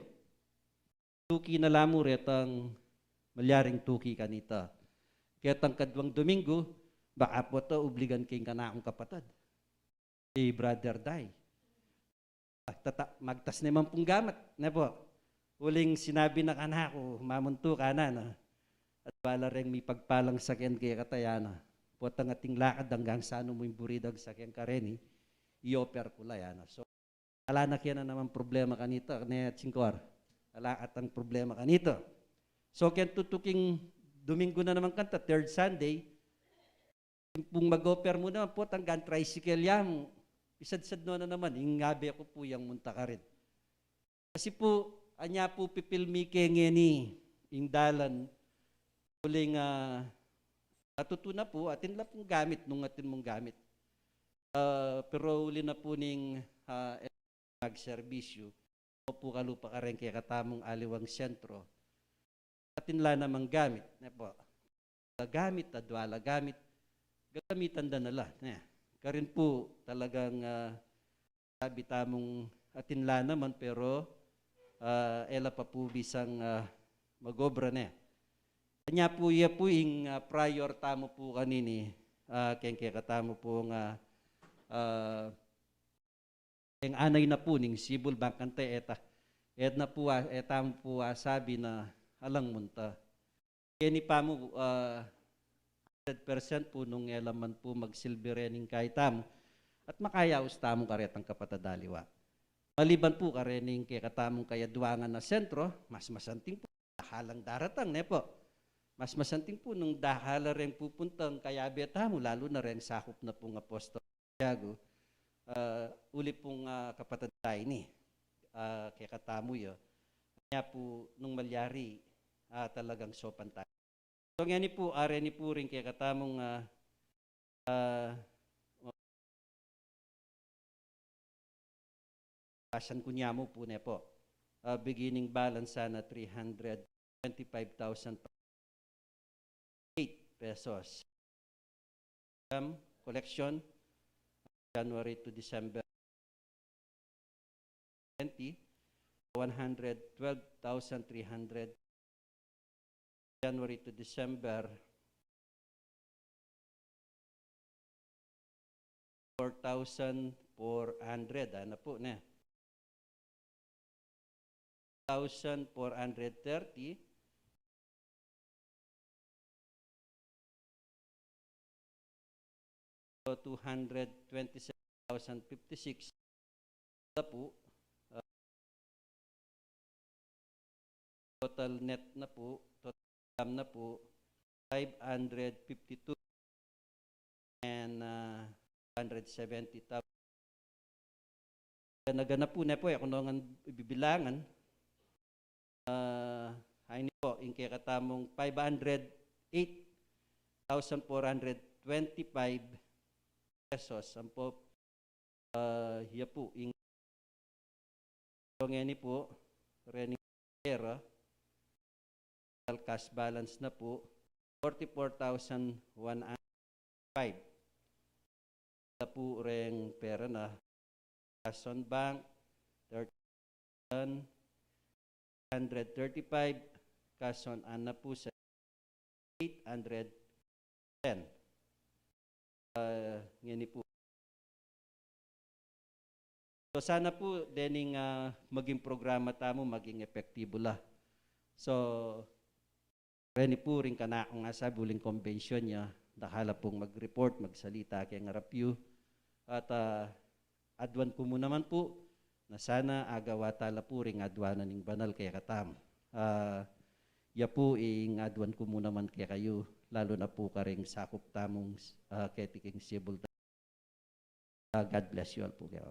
Tuki na la mu retang malyaring tuki kanita. Ketang kaduang Domingo, baka pu ta obligan king kanakung kapatad. I Brother Day. Ah, tata-, magtas naman pung gamat, ne pu. Uling sinabi na kanaku, mamuntukan na, no? At bala reng mipagpalang saken kekata, ya na. Potang ating lakad anggang sanu mu ing buri dang sakyan kareni, i-offer ku la, yana. So, ala na kaya na naman problema kanita, ne, Chingkor? Ala atang problema kanita. So, keng tutuking Domingo na naman kanta, third Sunday, pung mag-offer mu naman, potang anggang tricycle ya mu, isadsad no na naman, ing abe ku pu yang munta karin. Kasi pu, anya pu pipilmi ke ngeni ing dalan, uling, ah, katutu na pu, atin la pung gamit, nung atin mung gamit. Ah, pero uli na pu ning, ah, magserbisyu, o pu kalupa kareng kekatamung aliwang sentro, atin la namang gamit, ne pu. Gamit, adwa la gamit, gagamitan da na la, ne. Karin pu talagang, ah, sabi tamung atin la naman, pero, ah, e la pa pu bisang, ah, mag-obra, ne. Anya pu, iya pu ing, ah, prior tamu pu kanini, ah, keng kekatamu pung, ah, ah, eng anay na pu ning sibul bang kanta e ta, e na pu, ah, e tamu pu, ah, sabi na alang munta. Keni pa mu, ah, hundred percent pu nung e la man pu magsilbi rening kai tamu at makayaus tamu karetang kapatad a liwa. Maliban pu karening kekatamung kayadwangan a sentro, mas masanting pu, dakal lang daratang, ne pu. Mas masanting pu nung dakal la reng pupuntang kayabe tamu, lalu na reng sakup na pung Apostol Santiago, ah, uli pung, ah, kapatad a ini, ah, kekatamu ya. Anya pu nung malyari, ah, talagang saupan tamu. So, ngeni pu, ah, reni pu ring kekatamung, ah, ah, basan ku nya mu pu, ne pu. Ah, beginning balance sana three hundred twenty-five thousand eight pesos. Um, collection, January to December twenty, one hundred twelve thousand three hundred. January to December, four thousand four hundred, ano po, ne? Thousand four hundred thirty, so two hundred twenty-seven thousand fifty-six na po, ah, total net na po, total income na po, five hundred fifty-two and, ah, hundred seventy thousand. Gana-gana po, ne po, e ku no ngan bibilangan. Ah, ini po, ing kekatamung five hundred eight thousand four hundred twenty-five pesos. Ampo, ah, iya po, ing, so, ngeni po, reni pera, cash balance na po, forty-four thousand one hundred five. Ita po reng pera na, cash on bank, thirty thousand hundred thirty-five, cash on hand na po sa eight hundred ten. Ah, ngeni po. So, sana po, dening, ah, maging programa tamu, maging epektibo la. So, reni po ring kanakung asabi uling kombensyon ya, dakal la pung mag-report, magsalita keng arap yu. At, ah, aduan ku mu naman po, na sana agawa tala po ring aduanan ning banal kekatamu. Ah, ya po ing aduan ku mu naman kekayu, lalu na po karing sakup tamung, ah, keti king sibul. Ah, God bless you all po, kaya.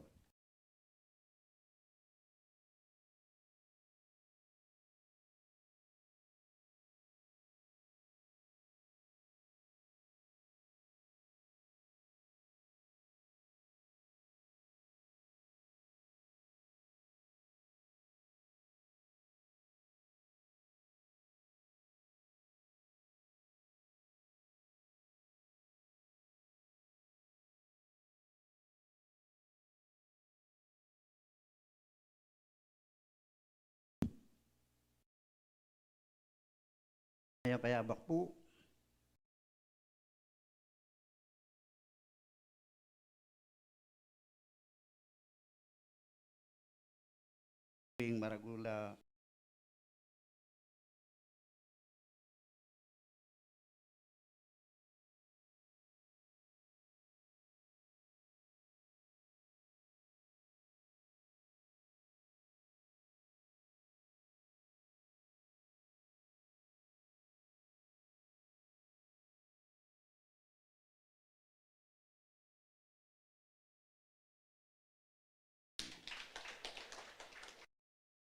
Mayap a yabak po. Ing maragul a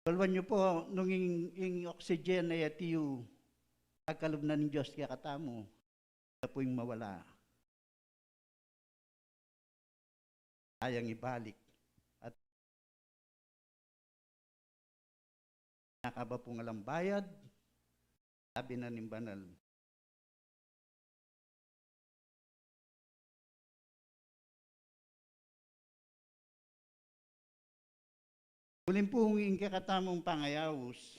Kalwan yu pu, nung ing, ing oxygen a yatu, pagkalub na ning Dios kekatamu, ya pu ing mawala. Kayang ibalik. At nakaba pung alang bayad, sabi na ning banal. Uling pu ing kekatamung pangayaus,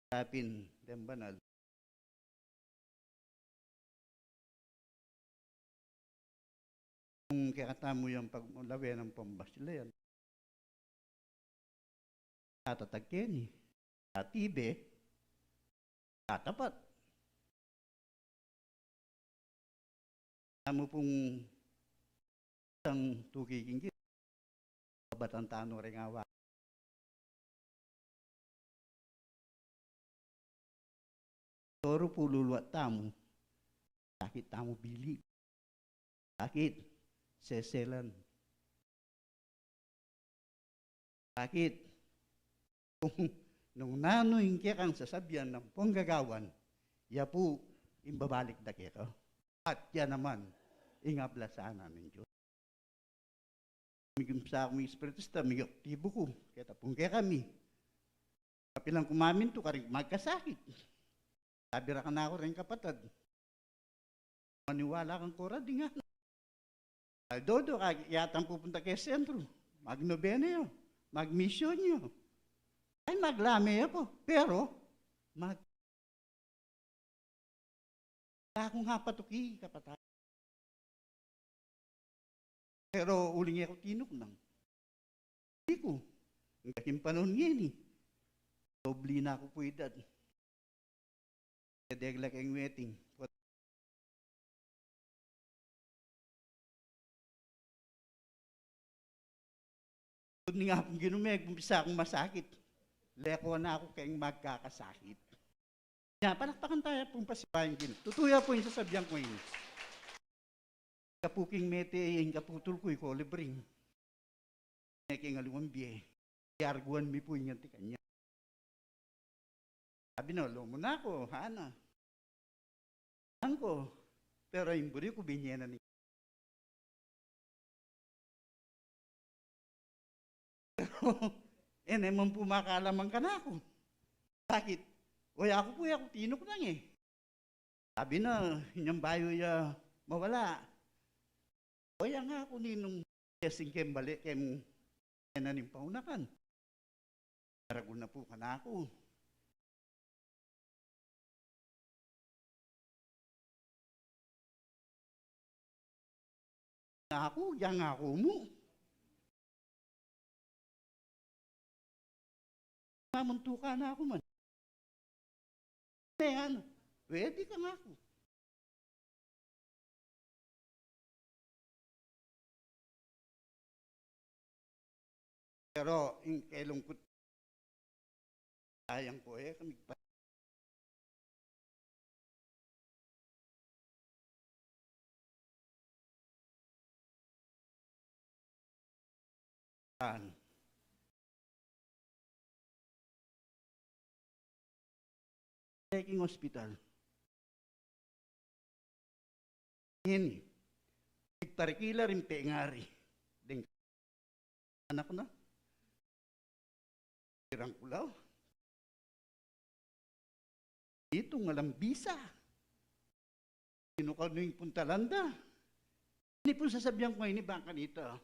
sapin deng banal. Nung kekatamu yang paglawen ning pambasilan, tatatag keni, tatibe, tatapat. Tamu pung sang tuki king Ginu, babatan tanu reng awa. Toru pu luluat tamu, sakit tamu bili, sakit seselan. Sakit. Nung nanu ing kekang sasabian ampong gagawan, ya pu ing babalik da keka. At ya naman ing ablasan na ning Dios. Miging sa akung espiritista, miging aktibo ku, keta pung kekami. Kapilan ku mamintu, karin magkasakit. Sabi ra kanaku reng kapatad, maniwala kang kora ding anak. Aldo-aldo, kayatang pupunta keng sentru. Magnobena yu, magmisyon yu. Ay, maglame ya pu. Pero, mag-, aku nga patuki, kapatad. Pero uling e ku tinuknang. Di ku, anggang king panaun ngeni, doble na ku pu edad. Degla keng wedding. Tud ning Apung Ginu, megumpisa kung masakit, leko na ku keng magkakasakit. Nya, palakpakan taya pung pasibayu ing Ginu. Tutu ya pu ing sasabian ku ini. Kapu king mete, ing kaputul ku i kolibring. King aliwang bie, yarguan mi pu ing anti kanya. Sabi na, "Lomo na ku, Hana. Angko, pero ing buri ku binye na ni." Pero, e ne man pu makalaman kanaku. Bakit? O, aku pu, aku tinuknang e. Sabi na, inyang bayu ya mawala. O, ya nga ku ninung sesing keng bale, keng ena ning paunakan. Maragul na pu kanaku. Aku, yang aku mu. Mamuntukan aku man. Ayan, pwede ka nga aku. Pero, ing kelungkut, sayang ku e, kami pa. An. King hospital. Ini, igtarikila ring pengari. Deng anak na. Pirang kulaw. Itung alang bisa. Inukal nu ing puntalan da. Ini pu sasabian ku ini bang kanita.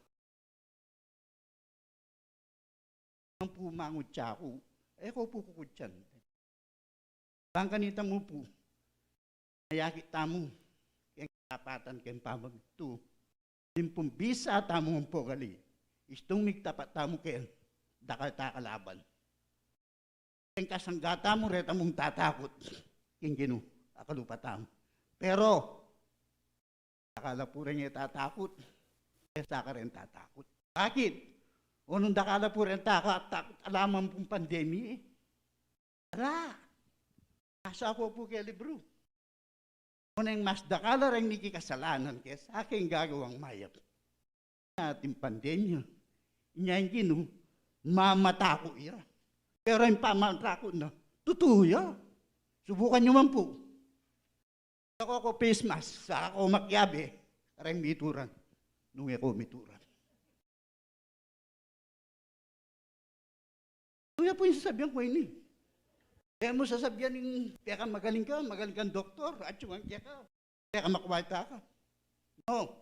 Ang pu mangutsa ku, e ku pu kukutsan. Bang kanita mu pu, mayakit tamu keng katapatan keng pamagtu. Ing pumbisa tamu ampo gali, istung migtapat tamu keng dakal ta kalaban. Keng kasangga tamu, reta mung tatakut king Ginu a kalupa tamu. Pero, dakal a pu reng e tatakut, e sa kareng tatakut. Bakit? O nung dakal a pu reng taka-, takut, ala man pung pandemya e. Ala. Asa ku pu keng libru. Nune mas dakal a reng mikikasalanan kesa keng gagawang mayap. Ating pandemya. Inya ing Ginu, mamataku ya. Pero ing pamataku na, tutu ya. Subukan yu man pu. Aku, aku face mask, saka aku makiabe, kareng mituran. Nung e ku mituran. Kuya pu, ing sasabian ku ini. E mu sasabian ing keka magaling ka, magaling kang doktor, at yung keka, keka makualta ka. No,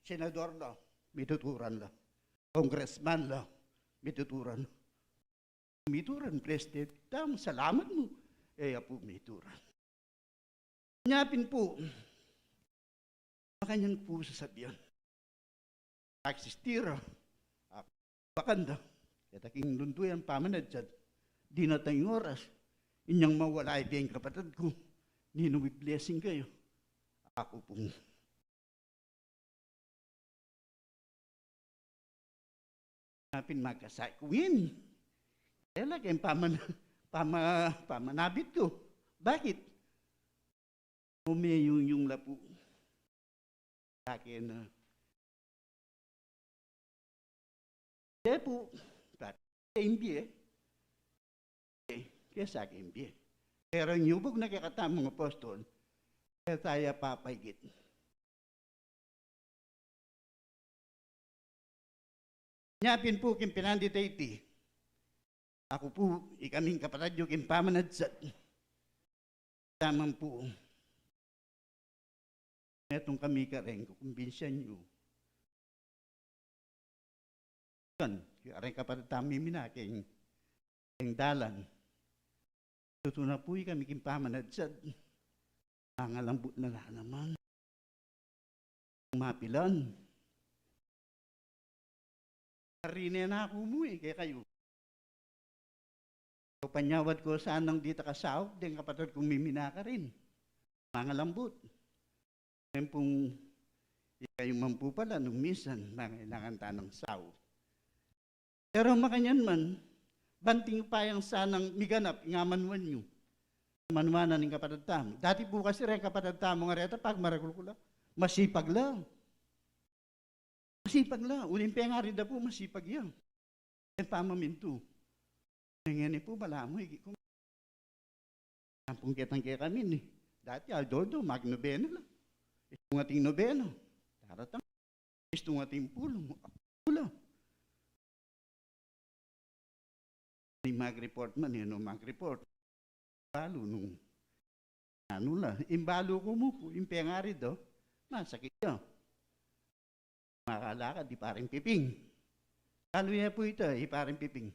senador la, mituturan la. Congressman la, mituturan la. Mituran, presidente tamu, salamat mu. E ya pu mituran. Nya pin pu, makanyan pu sasabian. Aksistira, ak-, bakanda, keta king lunduyan pamanadsad, dinatang ing oras, inyang mawala ya ing kapatad ku, ninung i-blessing kayu. Aku pung Napin magkasakit ku ngeni. Kaya lagi ang paman-, pama-, pamanabit ku. Bakit? Umiyungyung la pu. Sa akin na. Kaya pu, sa akin, kaya sa akin bie. Pero ing yubug na kekatamung apostol, kaya taya papaigit. Nya pin pu king pinandit a iti, aku pu, ikaming kapatad yu king pamanadsat, taman pu, metung kami kareng kukumbinsian yu. Kan, kareng kapatad tamu mimina keng, keng dalan. Tutu na pu ikami king pamanadsat. Mangalambut na la naman. Mapilan. Karine na ku mu e kekayu. Panyawad ku sanang dita kasaup deng kapatad kung mimina karin. Mangalambut. Nung pung ikayu man pu pala nung minsan, mangailangan ta nang saup. Pero makanyan man, banting pa yang sanang miganap ing amanuan yu. Amanuan na ning kapatad tamu. Dati pu kasi reng kapatad tamu nga reta pagmaragul ku la. Masipag la. Masipag la. Uling pengarid da pu, masipag ya. Keng pamamintu. Ngeni pu, balamu, igi ku. Ampong ketang kekami ni. Dati, aldo-aldo, magnobena la. Istung ating nobena. Daratang. Istung ating pulung. Pula. Ni mag-report man, e no mag-report. Balu nung anu la. Ing balu ku mu pu, ing pengarid, o. Masakit ya. Makalakad, i Pareng Piping. Balu ye pu ita, i Pareng Piping.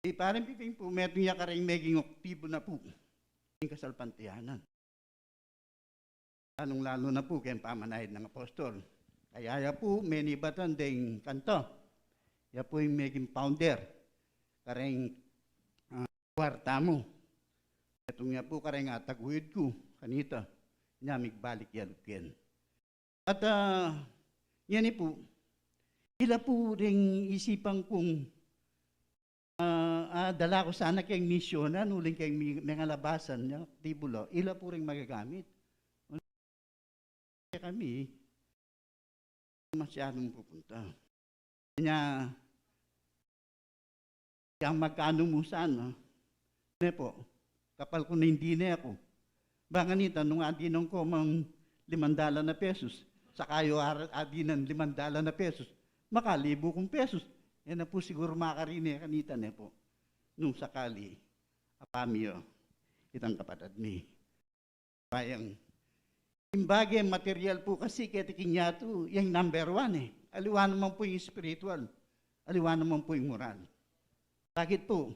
I Pareng Piping pu, metung ya kareng meging aktibu na pu king kasalpantayanan. Lalung-lalu na pu keng pamanayad nang apostol. Kaya ya pu, menibatan deng kanta. Ya pu ing meging founder kareng, ah, kuwarta mu. Metung ya pu kareng ataguyud ku kanita. Nya migbalik ya lub ken. At, ah, ngeni pu, ila pu ring isipan kung, ah, ah, dala ku sana keng misyunan, uling keng mi-, mengalabasan ya, tibulo, ila pu ring magagamit. Kami, masyadong pupunta. Nya, yang magkanu mu sana, ne pu, kapal ku na ing dine ku. Ba kanita, nung adinan ku mang limang dalan na pesos, saka yu ar-, adinan limang dalan na pesos, makalibu kung pesos, e na pu siguru makarine kanita, ne pu. Nung sakali, apami yu, itang kapatad mi. Payang. Ing bage material pu kasi keti king yatu, yang number one e. Aliwa naman pu ing spiritual. Aliwa naman pu ing moral. Bakit pu?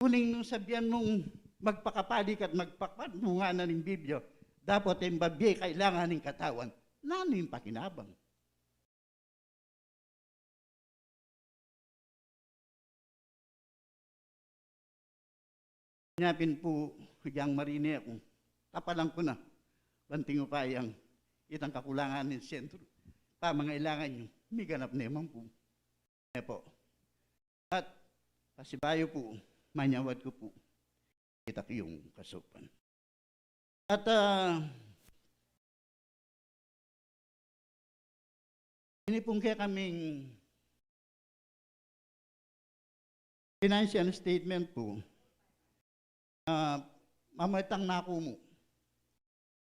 Uling nung sabian mung magpakapali ka at magpakpat, munga na ning Biblia, dapot ing babie kailangan ning katawan. Nanu ing pakinabang? Nya pin pu, agyang marine ku, kapalan ku na, banting upayang itang kakulangan ning sentro, pamangailangan yu, miganap ne man pu. Ne pu. At pasibayu pu, manyawad ku pu, kita kayung kasaupan. At, ah, ini pung kekaming financial statement pu, ah, mamatang na ku mu.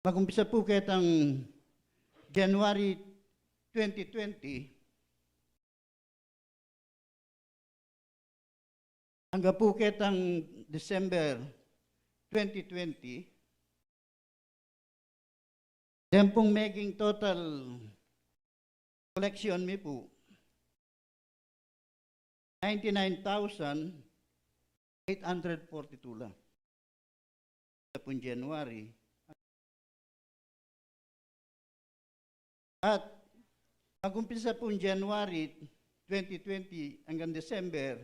Mag-umpisa pu ketang January twenty twenty, angga pu ketang December twenty twenty, den pung meging total collection mi pu, ninety-nine thousand eight hundred forty-two la. Sa pung January. At mag-umpisa pung January twenty twenty anggang December,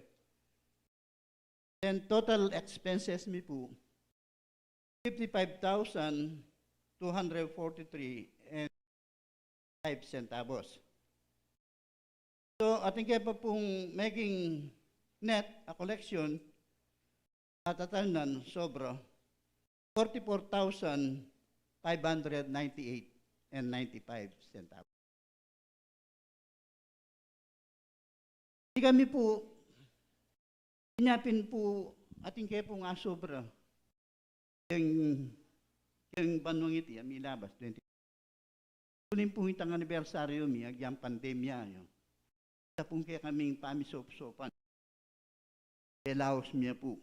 then total expenses mi pu, fifty-five thousand two hundred forty-three and five centavos. So, atin ke pa pung meging net a collection, a total nan sobra, forty-four thousand five hundred ninety-eight and ninety-five centavos. Di kami pu, inya pin pu, atin ke pung asobra. Keng, keng banuang iti, a milabas, twenty. Uling pung itang anibersaryu mi, agyang pandemya, yu. Ita pung kekaming pamisop-sopan. Pelaos mi pu.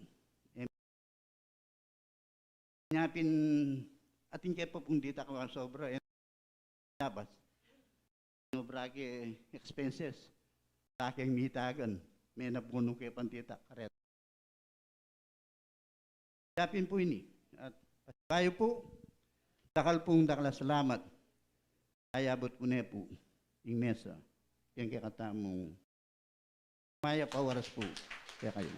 Em, inya pin, atin ke pa pung ditak a sobra, em, labas. Sobra ke expenses. Sa keng mitagan, menabunu ke pang ditak, karet. Inya pin pu ini. At bayu pu, dakal pung dakal a salamat. Ayabut ku ne pu ing mesa keng kekatamung mayap a oras pu kekayu.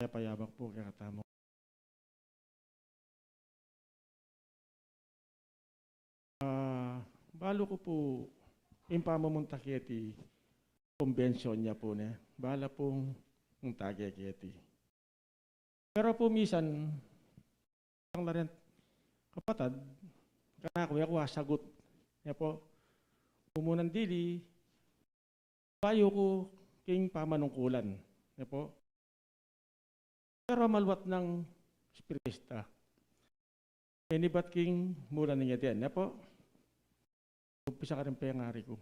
Kaya payabak pu kekatamu. Ah, balu ku pu ing pamamunta keti convention ya pu ne. Bala pung tage keti. Pero pu misan, ang laren kapatad, kanaku e ku asagut. Ne pu, mumunan dili, bayu ku king pamanungkulan. Ne pu. Pero maluat nang Espiritu Santa. Menibat king mulan ning eden, ne pu. Umpisa karing pengari ku.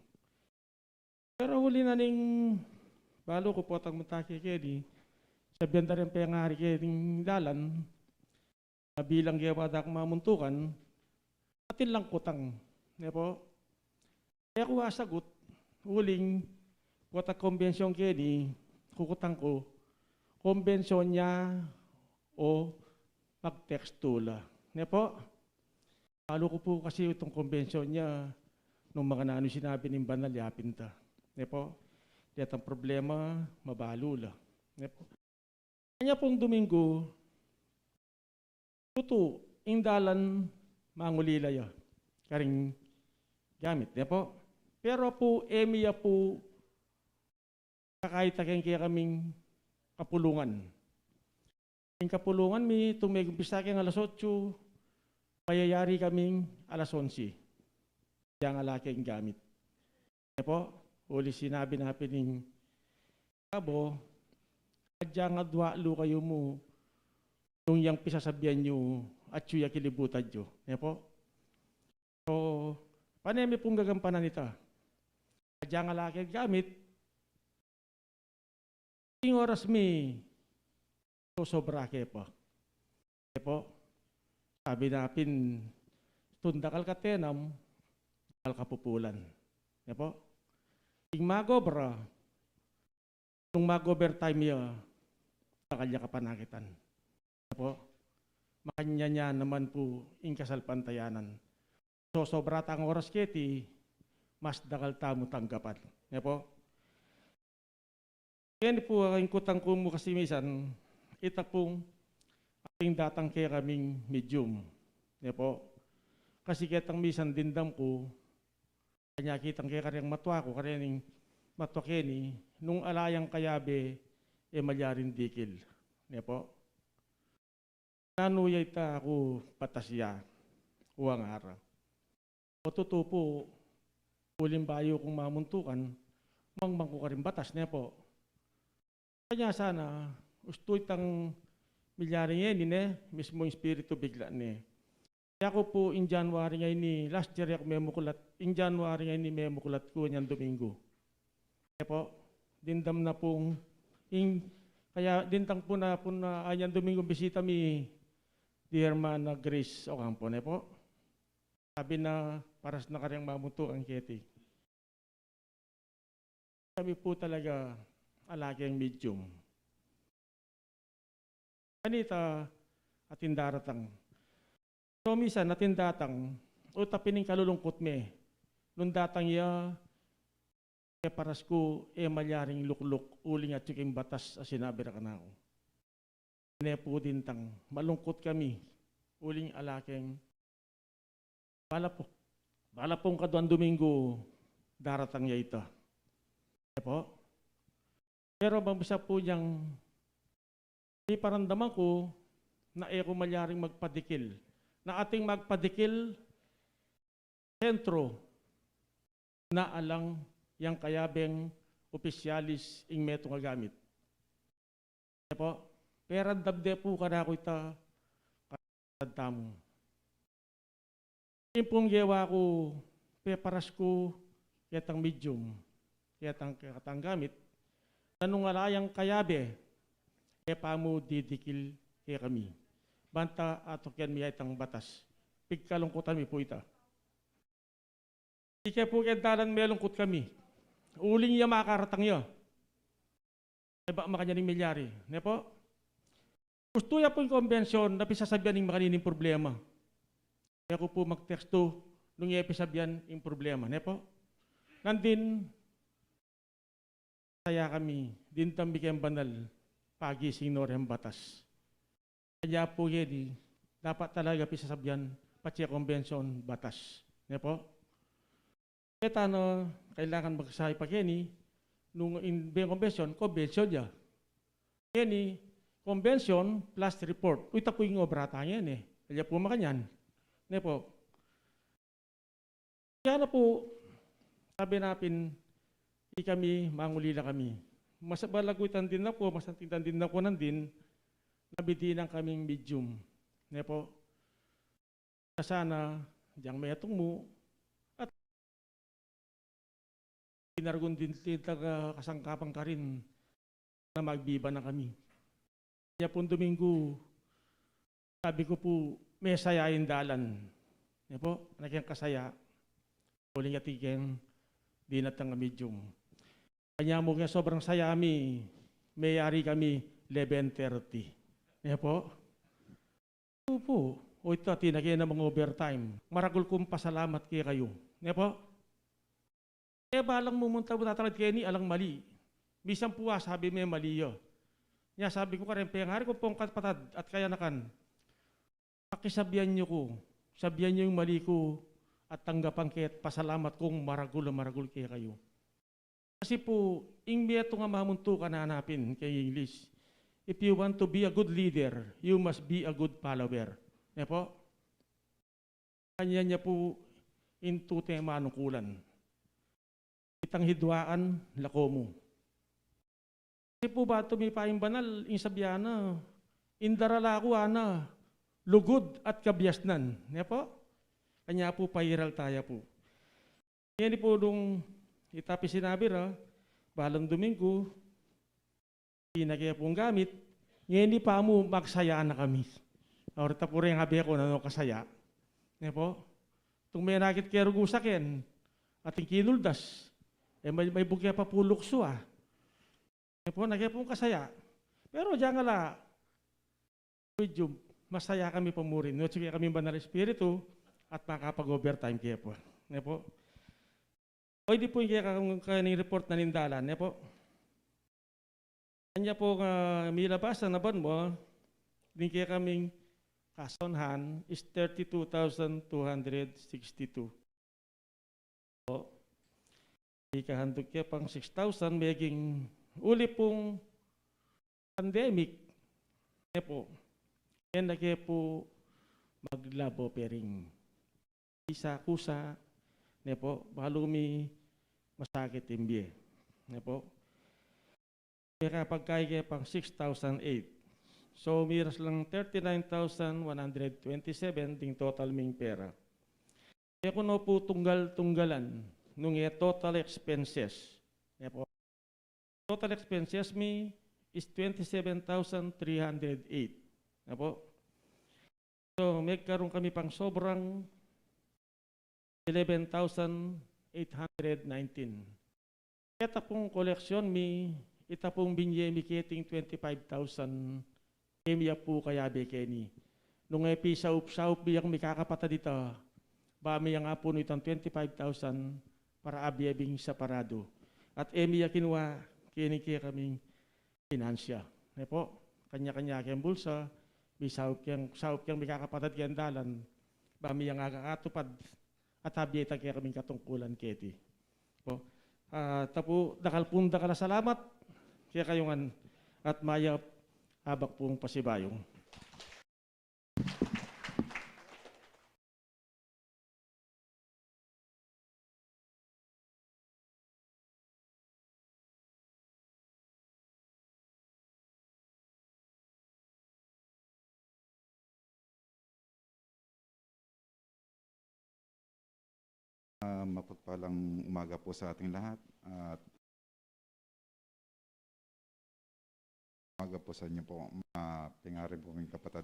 Pero uli na ning balu ku potang mutake keni, sabian da ring pengari keni dalan, a bilang gewa da kung mamuntukan, atin lang kutang, ne pu. E ku asagut, uling potang kombensyon keni, kukutang ku, kombensyon ya o magtekstu la, ne pu. Balu ku pu kasi itong kombensyon ya, nung makananu sinabi ning banal ya pin ta. Ne pu? Detang problema, mabalu la. Ne pu? Kanya pung Domingo, tutu, ing dalan mangulila ya. Karing gamit, ne pu? Pero pu, e mi ya pu kakaitan keng kekaming kapulungan. Ing kapulungan mi, tung megumpisa keng alas otso, mayayari kaming alas onse. Agyang ala keng gamit. Ne pu, uli sinabi na pin ning kabo, agyang adwa lu kayu mu, nung yang pisasabian yu, atyu ya kilibutan yu. Ne pu? So, pane mi pung gagampanan ita. Agyang ala keng gamit, ing oras mi, sosobra ke pa. E pu, sabi na pin, tun dakal ka tenam, dakal ka pupulan. E pu, ing mag-obra, nung mag-overtime ya, dakal ya kapanakitan. E pu, makanyan ya naman pu ing kasalpantayanan. Sosobra tang oras keti, mas dakal tamu tanggapan. Ne pu? Keni pu, ing kutang ku mu kasi misan, ita pung ating datang kekaming medium. Ne pu? Kasi ketang misan dimdam ku, kanya kitang kekaring matua ku, karing matua keni, nung ala yang kayabe, e malyaring dikil. Ne pu? Nanu ya ita ku batas ya, uwang ara. O tutu pu, uling bayu kung mamuntukan, mangmang ku karing batas, ne pu? Kanya sana, ustu itang milyari ngeni, ne, mismung Espiritu bigla ne. Kaya ku pu, ing January ngeni, last year ya ku memukulat, ing January ngeni memukulat ku anyang Domingo. Ne pu, dimdam na pung, ing, kaya dimdam pu na, pu na anyang Domingo bisita mi, di Hermana Grace Ocampo, ne pu. Sabi na, paras na karing mamuntukan keti. Kami pu talaga ala keng medium. Kanita atin daratang. So, misan atin datang, uta pin ing kalulungkut me. Nung datang ya, e paras ku, e malyaring lukluk, uling atyu king batas a sinabi ra kanaku. Ne pu dimtang, malungkut kami, uling ala keng, bala pu, bala pung kaduang Domingo, daratang ya ita. Ne pu? Pero bang bisa pu yang, iparamdam ku na e ku malyaring magpadikil. Na ating magpadikil, sentro, na alang yang kayabeng opisyalis ing metung a gamit. Ne pu? Peramdam de pu kanaku ita, karamdam tamu. Ing pung gewa ku, peparas ku ketang medium, ketang, ketang gamit, na nung ala yang kayabe, e pa mu didikil kekami. Banta atukian mi ya itang batas. Pigkalungkutan mi pu ita. Ike pu keng dalan melungkut kami. Uling ya makaratang ya, e ba makanyan ing milyari, ne pu? Ustu ya pu ing kombensyon na pisasabian ing makanining problema. E ku pu magtekstu nung e pisabian ing problema, ne pu? Nandin, saya kami, dimdam mi keng banal, pagising no reng batas. Kanya pu keni, dapat talaga pisasabian, patse kombensyon, batas. Ne pu? E tana kailangan magsaya pa keni, nung ing beng kombensyon, kombensyon ya. Keni, kombensyon plus report. Uy, ita pu ing obra ta ngeni. Kaya pu makanyan. Ne pu? Kaya na pu, sabi na pin, ikami, mangulila kami. Mas balagu itang dinna ku, mas anting itang dinna ku nandin, na bidinan kaming medium. Ne pu? Sana, diyang metung mu, at pinargun din, din taga kasangkapan karin na magbiba na kami. Kaya pung Domingo, sabi ku pu, mesaya ing dalan. Ne pu? Anak yang kasaya, uling atin keng dinatang a medium. Kanya mu keng sobrang saya mi, meyari kami eleven thirty. Ne pu? Opo, o ita, atin na keng mang-overtime. Maragul kung pasalamat kekayu. Ne pu? E balang mumunta pu tatalakad keni alang mali. Misan pu asabi me mali ya. Nya sabi ku kareng pengari kung pungkat patad at kayanakan, pakisabian yu ku, sabian yu ing mali ku, at tanggapan ke at pasalamat kung maragul a maragul kekayu. Kasi pu, ing metung a mamuntukan, ana pin keng English, "If you want to be a good leader, you must be a good follower." Ne pu? Kanyan ya pu ing tutung manungkulan. Itang hidwaan, lako mu. Kasi pu batu mipaimbanal, ing sabian na, ing darala ku, ana, lugud at kabiasnan. Ne pu? Kanya pu pairal taya pu. Ngeni pu nung ita pin sinabi ra, balang Domingo, atin na ke pung gamit, ngeni pa mu magsaya na kami. Orta pu reng abe ku nanu kasaya. Ne pu? Tung menakit ke rugu saken, ating kinuldas, e may, may buke pa pu luksu a. Ne pu, nake pung kasaya. Pero diyang ala, medyo masaya kami pa mu rin. Nung atyu ke kaming Banal Espiritu at makapag-overtime ke pu. Ne pu? O, di pu ing kekang, kekang report na ning dalan, ne pu? Anya pu nga milabasan na ban mu, ning kekaming cash on hand is thirty-two thousand two hundred sixty-two. O, ika handuk ke pang six thousand, meging uli pung pandemic, ne pu, e na ke pu maglabo pering isa kusa, ne pu, balu mi masakit ing bie, ne pu. Mekapagkai ke pang six thousand eight. So, miras lang thirty-nine thousand one hundred twenty-seven ding total ming pera. E ku no pu tunggal-tunggalan nung e total expenses, ne pu. Total expenses mi is twenty-seven thousand three hundred eight, ne pu. So, megkaroon kami pang sobrang eleven thousand eight hundred nineteen. Keta pung koleksyon mi, ita pung binye mi keting twenty-five thousand, e mi ya pu kayabe keni. Nung e pisaup-saup mi yang mikakapatad ita, ba mi ya nga punu itang twenty-five thousand para abie bing separado. At e mi ya kinua keni kekaming finansya, ne pu. Kanya-kanya keng bulsa, misaup keng, saup keng mikakapatad keng dalan, ba mi ya nga kakatupad at abie ita kekaming katungkulan keti. Po. Ah, ita pu, dakal pung dakal a salamat kekayu ngan at mayap a abak pung pasibayu. Ah, mapagpalang umaga po sa ating lahat at umaga po sa inyo po, mga pingaring po kaming kapatad.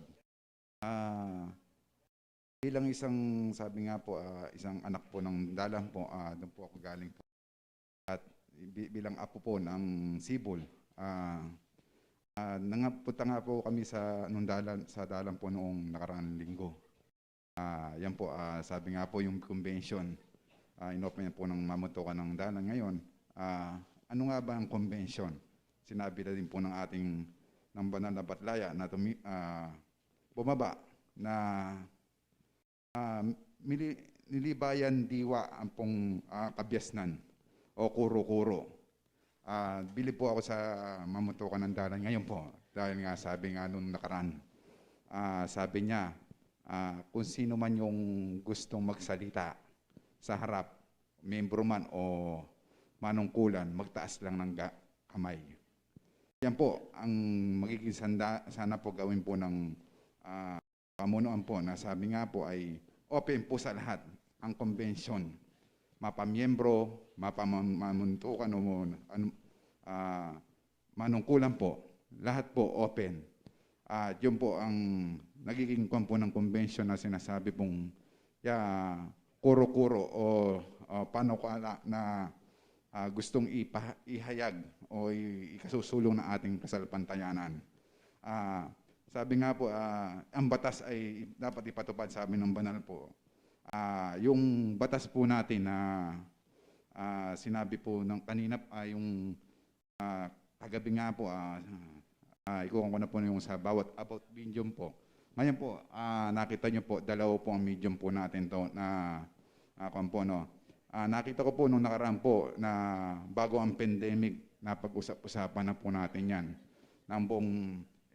Ah, bilang isang, sabi nga po, ah, isang anak po ng dalan po, ah, doon po ako galing po. At bi-, bilang apo po ng sibol, ah, ah, nangapunta nga po kami sa, nung dalan, sa dalan po noong nakaraang linggo. Ah, yan po, ah, sabi nga po yung convention, ah, inopen po ng mamuntukan ng dalan ngayon. Ah, ano nga ba ang convention? Sinabi na din po ng ating, ng banal na batlaya na tumi-, ah, bumaba na, ah, mili-, nilibayan diwa ang pong, ah, kabiasnan o kuro-kuro. Ah, bilib po ako sa mamuntukan ng dalan ngayon po. Dahil nga sabi nga nung nakaraan, ah, sabi niya, ah, kung sino man yung gustong magsalita sa harap, miyembro man o manungkulan, magtaas lang ng ga-, kamay. Yan po ang magiging sanda-, sana po gawin po ng, ah, pamunuan po na sabi nga po ay open po sa lahat ang convention. Mapamiyembro, mapamamuntukan o ano, ah, manungkulan po. Lahat po open. At yun po ang nagiging kwan po ng convention na sinasabi pong ya, kuro-kuro o, o panukala na, ah, gustong ipa-, ihayag o i-, ikasusulong ng ating kasalpantayanan. Ah, sabi nga po, ah, ang batas ay dapat ipatupad, sabi ng banal po. Ah, yung batas po natin na, ah, sinabi po ng kanina, ah, yung, ah, kagabi nga po, ah, ah, ikukuha ko na po yung sa bawat about medium po. Ngayon po, ah, nakita nyo po, dalawa po ang medium po natin to na, ah, kwan po, no? Ah, nakita ko po nung nakaraan po na bago ang pandemic, napag-usap-usapan na po natin yan. Ng buong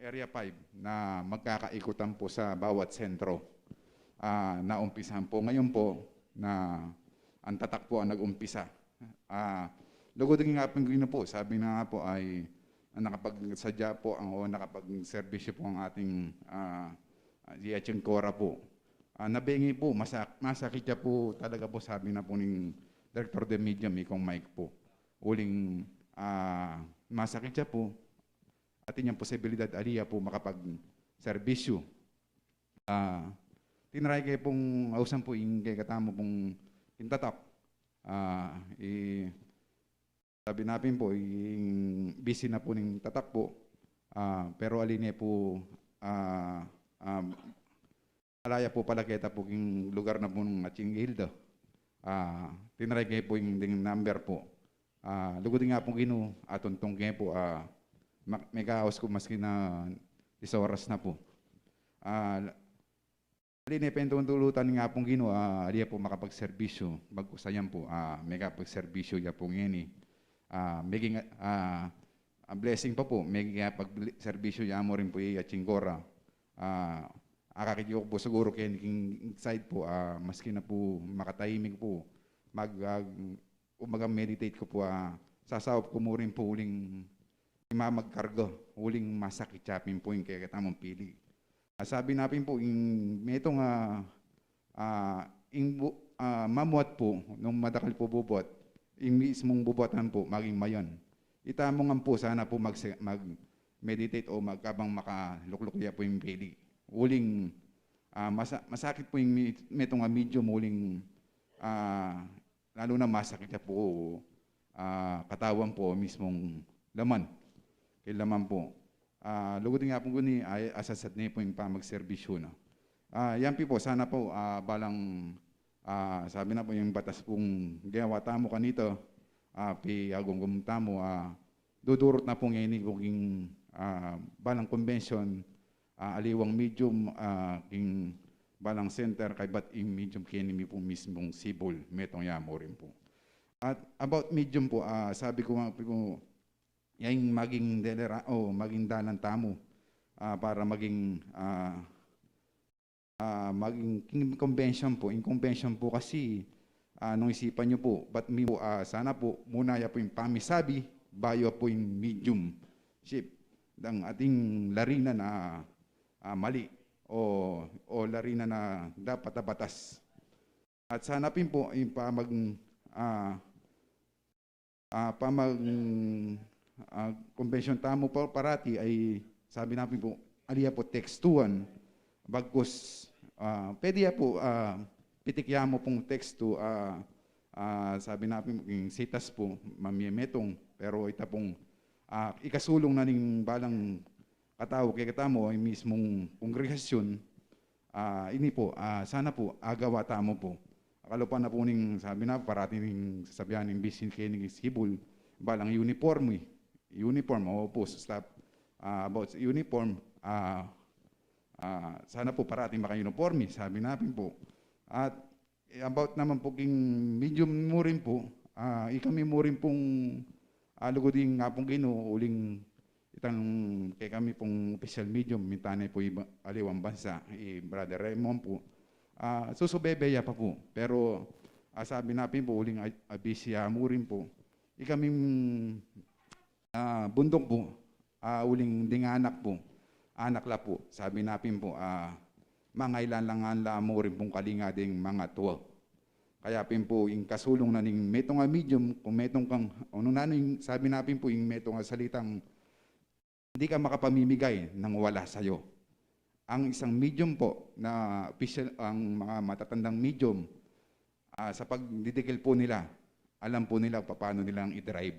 Area five na magkakaikutan po sa bawat sentro. Ah, naumpisahan po ngayon po na ang tatak po ang nag-umpisa. Ah, lugod nga po, sabi na nga po ay ang nakapagsadya po ang, o nakapagserbisyo po ang ating, ah, Yecheng Cora po. Ah, nabengi po, masak-, masakit siya po talaga po, sabi na po ning Director de Media, Mikong Mike po. Uling, ah, masakit siya po, atin yang posibilidad ali ya po makapagserbisyo. Ah, tinry ke pong ausan po ing kekatamu pong king tatak. Ah, i-, sabi na pin po, ing busy na po ning tatak po. Ah, pero ali ne po, ah, ah, malaya po pala keta po king lugar na po nung Atsing Hilda. Ah, tinry ke pu ing ding number pu. Ah, lugud ning Apung Ginu, atuntun ke pu, ah, mak-, megaus ku maski na dies oras na pu. Ah, ali ne pu ing tutulutan ning Apung Ginu, ah, ali ya pu makapagserbisyu, bagkus ayan pu, ah, mekapagserbisyu ya pu ngeni. Ah, meging, ah, ah, blessing pa pu, meging pagserbisyu ya mu rin pu iya chingora. Ah, akakit yu pu siguru keni king side pu, ah, maski na pu makatahimik pu, mag, ah, umaga meditate ku pu, ah, sasaup ku mu rin pu uling mamagkarga, uling masakit ya pin pu ing kekatamung pili. Ah, sabi na pin pu, ing metung, ah, ah, ing bu-, ah, mamuat pu, nung madakal pu bubuat, ing mismung bubuatan pu, maging mayan. Itamu ngan pu, sana pu mag-, mag-meditate o mag-, habang makalukluk ya pu ing pili. Uling, ah, masa-, masakit pu ing mi-, metung a medium, uling, ah, lalu na masakit ya pu, ah, katawan pu, mismung laman. Kailangan pu. Ah, lugud ning Apung Ginu, ay, asasad ne pu ing pamagserbisyu na. Ah, yan pi pu, sana pu, ah, balang, ah, sabi na pu ing batas pung gewa tamu kanita, ah, piagumgum tamu, ah, dudurut na pu ngeni pu king, ah, balang convention, ah, aliwang medium, ah, king balang center, kaybat ing medium keni mi pu mismung sibul, metung ya mu rin pu. At about medium pu, ah, sabi ku nga pu, yang maging delera-, o maging dalan tamu, ah, para maging, ah, ah, maging king convention pu. Ing convention pu kasi, ah, nung isipan yu pu, ba't mi pu, ah, sana pu, muna ya pu ing pamisabi, bayu pu ing mediumship. Dang ating larinan a, ah, mali, o, o larinan a dapat a batas. At sana pin pu, ing pamag-, ah, ah, pamag-, ah, convention tamu pa-, parati ay, sabi na pin pu, ali ya pu tekstuan, bagkus, ah, pwede ya pu, ah, pitik ya mu pung tekstu, ah, ah, sabi na pin pu, ing sitas pu, mamie metung, pero ita pung, ah, ikasulung na ning balang katau kekatamu, ing mismung kongregasyon, ah, ini pu, ah, sana pu, agawa tamu pu. Akalupa na pu ning, sabi na, parati ning sasabian ning bisin keni ning sibul, balang uniforme, uniform, o pu, stop, ah, about sa uniform, ah, ah, sana pu parati maka-uniforme, sabi na pin pu. At, eh, about naman pu king medium mu rin pu, ah, ikami mu rin pung, ah, lugud ning Apung Ginu, uling itang kekami pung official medium, minta ne pu iba, aliwang bansa, i Brother Raymond pu. Ah, susubebe ya pa pu. Pero, ah, sabi na pin pu, uling a-, abisi ya mu rin pu. Ikaming, ah, bunduk pu, ah, uling ding anak pu, anak la pu, sabi na pin pu, ah, mangailangan la mu rin pung kalinga ding mangatua. Kaya pin pu, ing kasulung na ning metung a medium, kung metung kang, o nung nanu ing, sabi na pin pu, ing metung a salitang, hindi ka makapamimigay ng wala sa'yo. Ang isang medium po na official, ang mga matatandang medium, ah, sa pagdidikil po nila, alam po nila paano nilang i-drive.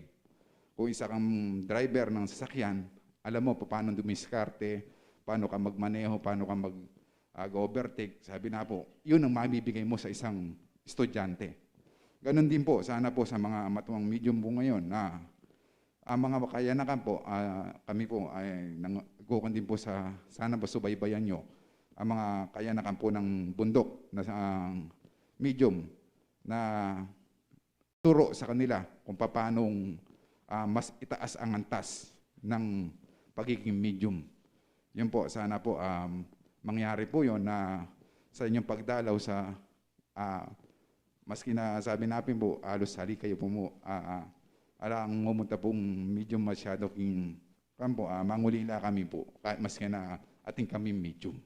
Kung isa kang driver ng sasakyan, alam mo paano dumiskarte, paano ka magmaneho, paano ka mag, ah, overtake. Sabi na po, yun ang mabibigay mo sa isang estudyante. Ganun din po, sana po sa mga matuang medium po ngayon na ang mga kayanakan po, ah, kami po ay nang-, kukundi po sa, sana po subaybayan nyo ang mga kayanakan po ng bundok na sa, ang medium na turo sa kanila kung papanong, ah, mas itaas ang antas ng pagiging medium. Yun po, sana po, um, mangyari po yun na sa inyong pagdalaw sa, ah, maski na sabi na pin po, halos hali kayo po mo, ah, ah, ala ang mumunta pong medium masyado king, kan po, ah, mangulila kami po, kahit maski na ating kami medium.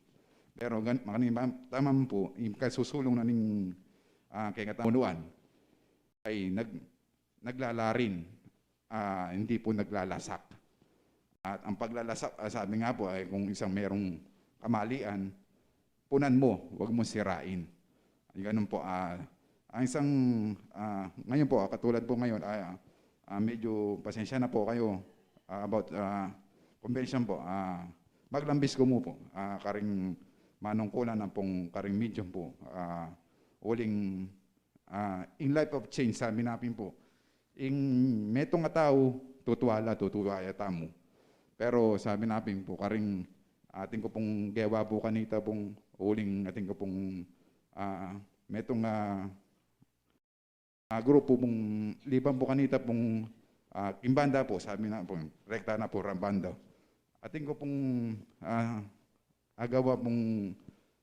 Pero gan-, makanima-, tama po, yung kasusulong na ning, ah, kay katamunuan, ay nag-, naglalarin, ah, hindi po naglalasak. At ang paglalasak, ah, sabi nga po ay kung isang merong kamalian, punan mo, wag mong sirain. Ay, ganun po, ah, ang isang, ah, ngayon po, ah, katulad po ngayon, ah, ah, medyo pasensya na po kayo, ah, about, ah, convention po, ah, maglambis ko mu po, ah, karing manungkulan ang pong karing medium po, ah, uling Ah, in life of change, sabi na pin po. Ing metung a tau, tutuwa la, tutuwa ya tamu. Pero sabi na pin po, karing atin ku pung gewa po kanita pung uling atin ku pung, ah, metung a, ah, grupu pung liban po kanita pung, ah, king banda po, sabi na po, rekta na po rang banda. Atin ku pung, ah, agawa pung,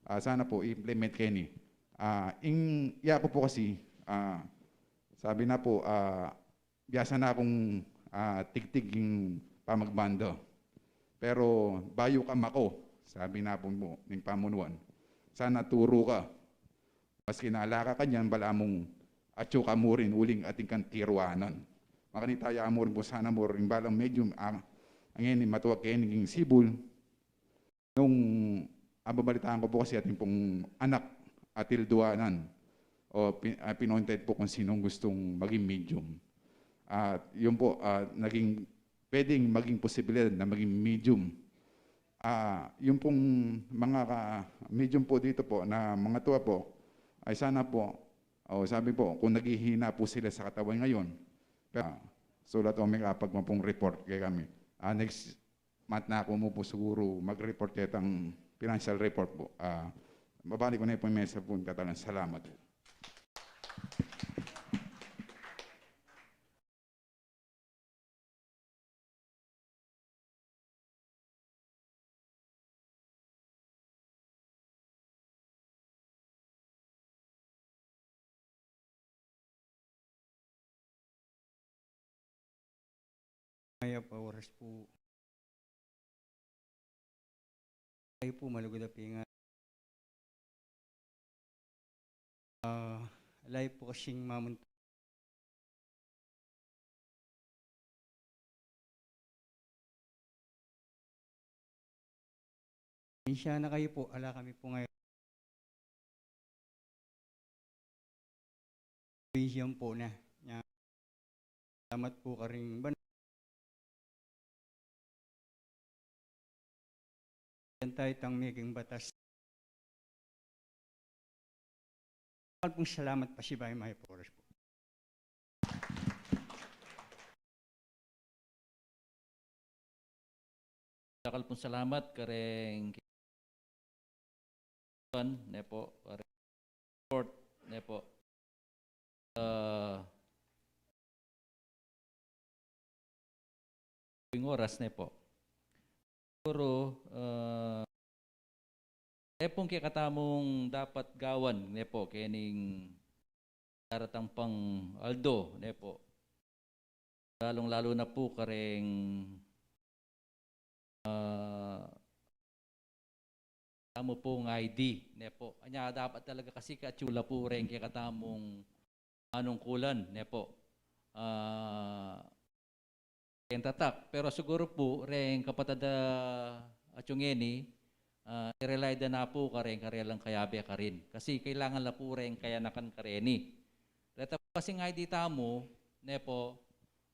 ah, sana po i-implement keni. Ah, ing yaku po kasi, ah, sabi na po, ah, biasa na kung, ah, tigtig ing pamagbanda. Pero bayu ka mako, sabi na po ning pamunuan. Sana turu ka. Maski ala ka kanyan, balamu atyu ka mu rin uling atin kang tiruanan. Makanita ya mu rin po sana mu rin balang medium, ah, ngeni matuwag keni king sibul. Nung ababalitaan ku po kasi atin pung anak, atil duanan, o pin-, ah, pinointed po kung sinong gustong maging medium. At yun po, ah, naging, pwedeng maging posibilidad na maging medium. Ah, yun pong mga ka-, medium po dito po na mga tuwa po, ay sana po, o sabi po, kung naghihina po sila sa katawan ngayon, pero, ah, sulat o may kapag pong report kay kami. Ah, next month na ako mu po siguro mag-report ketang financial report po. Ah, babalik ko na po yung mesa po, katalan. Salamat po. Mayap a oras po. Kayu po, malugud a pinga-, ah, ala yu po kasing mamunta. Pasensya na kayu po, ala kami po ngayon. Probinsya po na. Nya, salamat po karing ban-, yan tayo tang making batas. Dakal pong salamat, pasibayu, mayap a oras po. Dakal pong salamat kareng ne po, kareng report ne po. Ah, ing oras ne po. Siguro, ah, e pong kekatamung dapat gawan ne po kening daratang pang aldo ne po. Lalung-lalu na po kareng, ah, kekatamu pung I D ne po. Anya dapat talaga kasi katsula po reng kekatamung panungkulan ne po. Ah, keng tatak. Pero siguro po, reng kapatad a atyu ngeni, ah, i-rely da na po kareng karelang kayabe karin. Kasi kailangan la po reng kayanakan kareni. Reta po kasing I D tamu ne po,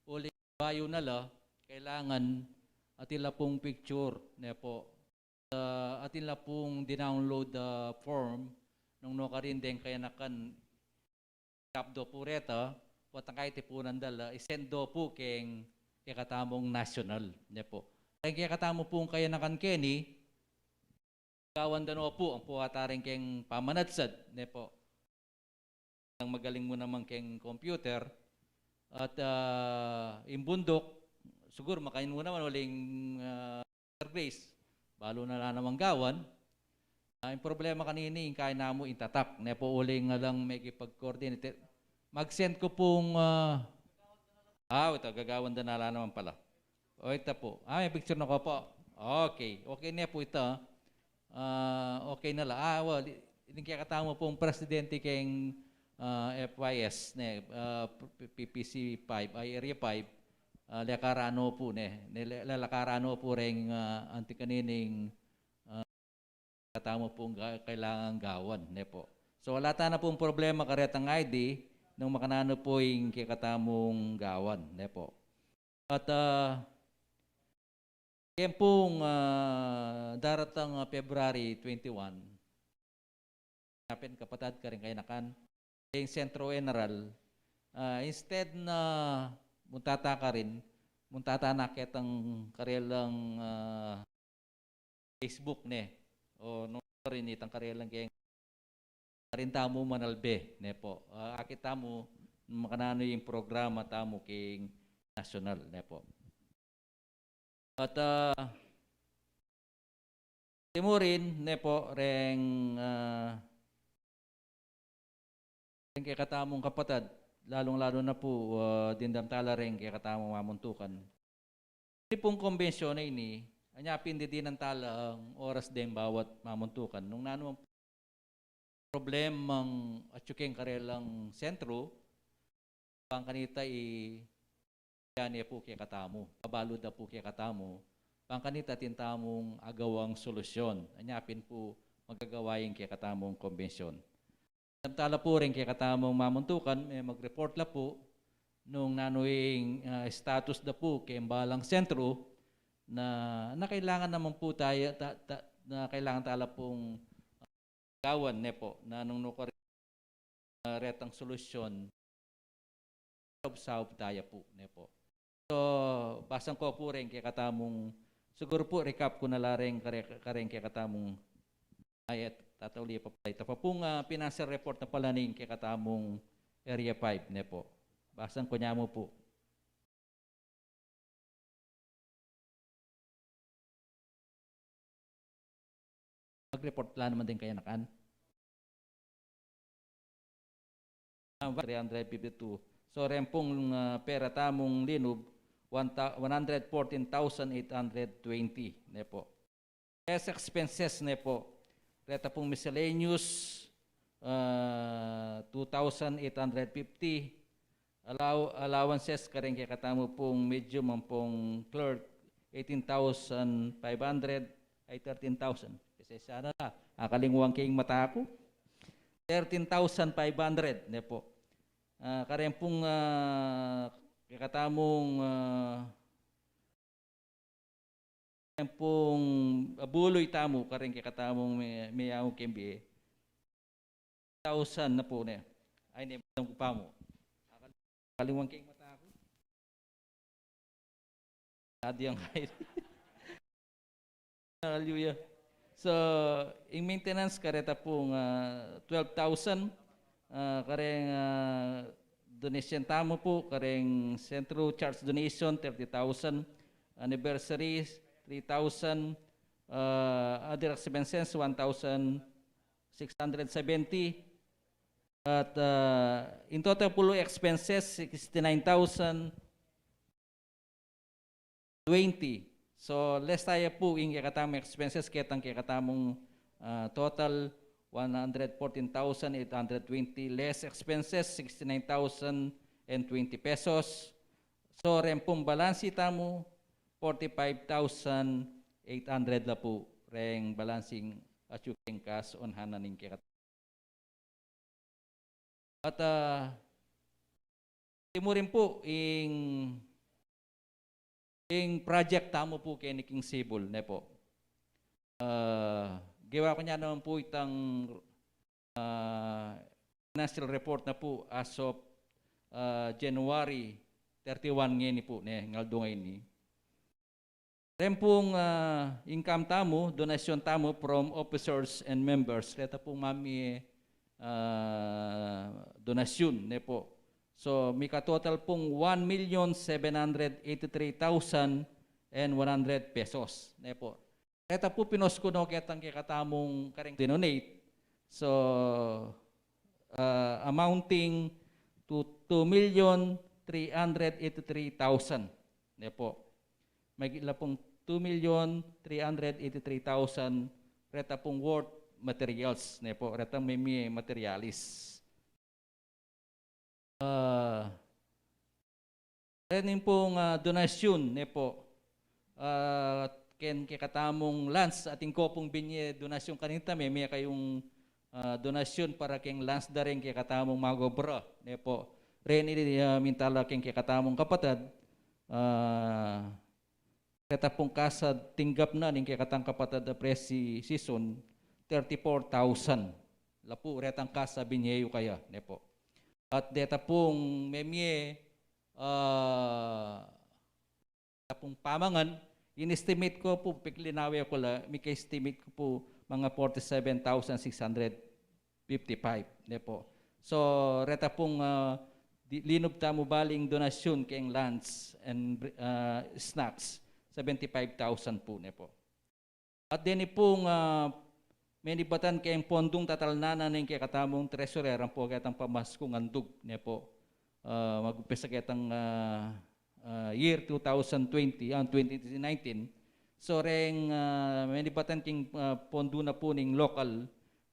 uling bayu na la, kailangan atin la pung picture ne po. Ah, atin la pung dinownload a form, nung nukarin deng kayanakan, i-crop do po reta, potang kaya tipunan da la, i-send do po keng kekatamung national ne po. Keng kekatamu pung kayanakan keni, gawan da no po, ampo ata reng keng pamanatsad ne po. Nang magaling mu naman keng computer, at, ah, ing bunduk, siguro makain mu naman uling, ah, Sir Grace, balu na la naman gawan. Ah, ing problema kanini, ing kain namu, ing tatak ne po, uling alang mekipag-coordinate. Mag-send ku pung, ah, ah, ita, gagawan da na la naman pala. O, ita po. Ah, may picture na ko po. Okay. Okay ne po ita. Ah, okay na la. Ah, well, i-, ining kekatamu pung presidente keng, ah, F Y S ne, ah, P-, P P C five, ay, Area five, ah, lekaran no po ne, ne, le-, lekaran no po reng, ah, anti kanining, ah, katamu pung ga-, kailangan gawan ne po. So, ala tana pung problema karetang I D, nung makananu po ing kekatamung gawan ne po. At, ah, ken pung, ah, daratang, ah, February twenty-one, yapin kapatad kareng kayanakan, ing Sentro General, ah, instead na munta ta karin, munta ta na ketang karelang, ah, Facebook, ne? O nung karin itang karelang keng karin tamu manalbe, ne po? Ah, akit tamu makananu ing programa tamu king national, ne po? At, ah, timurin, ne po, reng, ah, reng kekatamung kapatad, lalung-lalu na po, ah, dimdam tala reng kekatamung mamuntukan. Ini pung kombensyon a ini, anya pin didinan tala ing oras deng bawat mamuntukan. Nung nanu ang problemang atyu keng karelang sentro, bang kanita i-, yan ya po kekatamu, pabalu da po kekatamu, bang kanita atin tamung agawang solusyon, anya pin po magagawa ing kekatamung kombensyon. Dimdam tala po reng kekatamung mamuntukan, e, mag-report la po nung nanu ing, ah, status da po keng balang sentro na, na kailangan naman po taya, ta-, ta-, na kailangan tala pong gawan, ne po, na nung nukarin, ah, retang solusyon, saub-saub taya po, ne po. So, basang ko po reng kekatamung, siguru po recap ku na la reng kare-, kareng kekatamung, ay, et, tatauli pa pala ita pa pung, ah, financial report na pala ning kekatamung Area five, ne po. Basang ku nyamu po. Mag-report la naman din kaya nakan. Ah, three hundred fifty-two. So, reng pung, ah, pera tamung linub, one thou-, one hundred fourteen thousand eight hundred twenty, ne po. Less expenses, ne po. Reta pung miscellaneous, ah, two thousand eight hundred fifty. Allow-, allowances kareng kekatamu pung medium ampong clerk, eighteen thousand five hundred, ay, thirteen thousand. Pasensya na la, akalingwan ke ing mata ku. Thirteen thousand five hundred, ne po. Ah, kareng pung, ah, kekatamung, ah, kareng pung, ah, buluy tamu, kareng kekatamung me-, meyaun keng bie. Thousand na po, ne. Ay, ne, alam ku pa mu. Akalingwan ke ing mata ku. Adi ang kain. Hallelujah. So, ing maintenance kareta pung, ah, twelve thousand, ah, kareng, ah, donation tamu po, kareng Central Church donation, thirty thousand, anniversary, three thousand, ah, other expenses, one thousand six hundred seventy, at, ah, in total po expenses, sixty-nine thousand twenty. So, less taya po ing kekatamung expenses, ketang kekatamung, ah, total, one hundred fourteen thousand eight hundred twenty, less expenses, sixty-nine thousand and twenty pesos. So, reng pung balansi tamu, forty-five thousand eight hundred la po, reng balansing atyu keng kas on hand na ning kekatamung At, ah, timurin po ing, ing project tamu po keni king Cebu, ne po. Ah, gewa ku ne naman po itang, ah, financial report na po as of, ah, January thirty-one ngeni po, ne, ngaldo ngeni. Reng pung, ah, income tamu, donasyon tamu from officers and members. Reta pung mamie, ah, donasyon, ne po. So, mika-total pung one million seven hundred eighty-three thousand and one hundred pesos, ne po. Reta pu pinos ku no ketang kekatamung kareng dinonate. So, ah, amounting to two million three hundred eighty-three thousand, ne po. Mahigit la pung two million three hundred eighty-three thousand reta pung worth materials, ne po, retang mimie materialis. Ah, reni pung, ah, donasyon, ne po. Ah, ken kekatamung lands, atin ko pung binie donasyon kanita, mimie kayung, ah, donasyon para keng lands da reng kekatamung mag-obra, ne po. Reni, ah, minta la keng kekatamung kapatad, ah, reta pung kasa tinggap na ning kekatang kapatad a presi season, thirty-four thousand. La pu retang kasa binie yu kaya, ne po. At deta pung memie, ah, deta pung pamangan, in-estimate ku pu, piglinawe ku la, mika-estimate ku pu mga forty-seven thousand six hundred fifty-five, ne pu. So, reta pung, ah, di-, linub tamu bale ing donasyun keng lands and, ah, snacks, seventy-five thousand pu, ne pu. At deni pung, ah, menibatan keng pondung tatalnan na ning kekatamung treasurer ampo ketang pamaskung andug, ne pu. Ah, mag-umpisa ketang, ah, ah, year two thousand twenty, ah, twenty nineteen. So, reng, ah, menibatan keng, ah, pondu na pu ning local,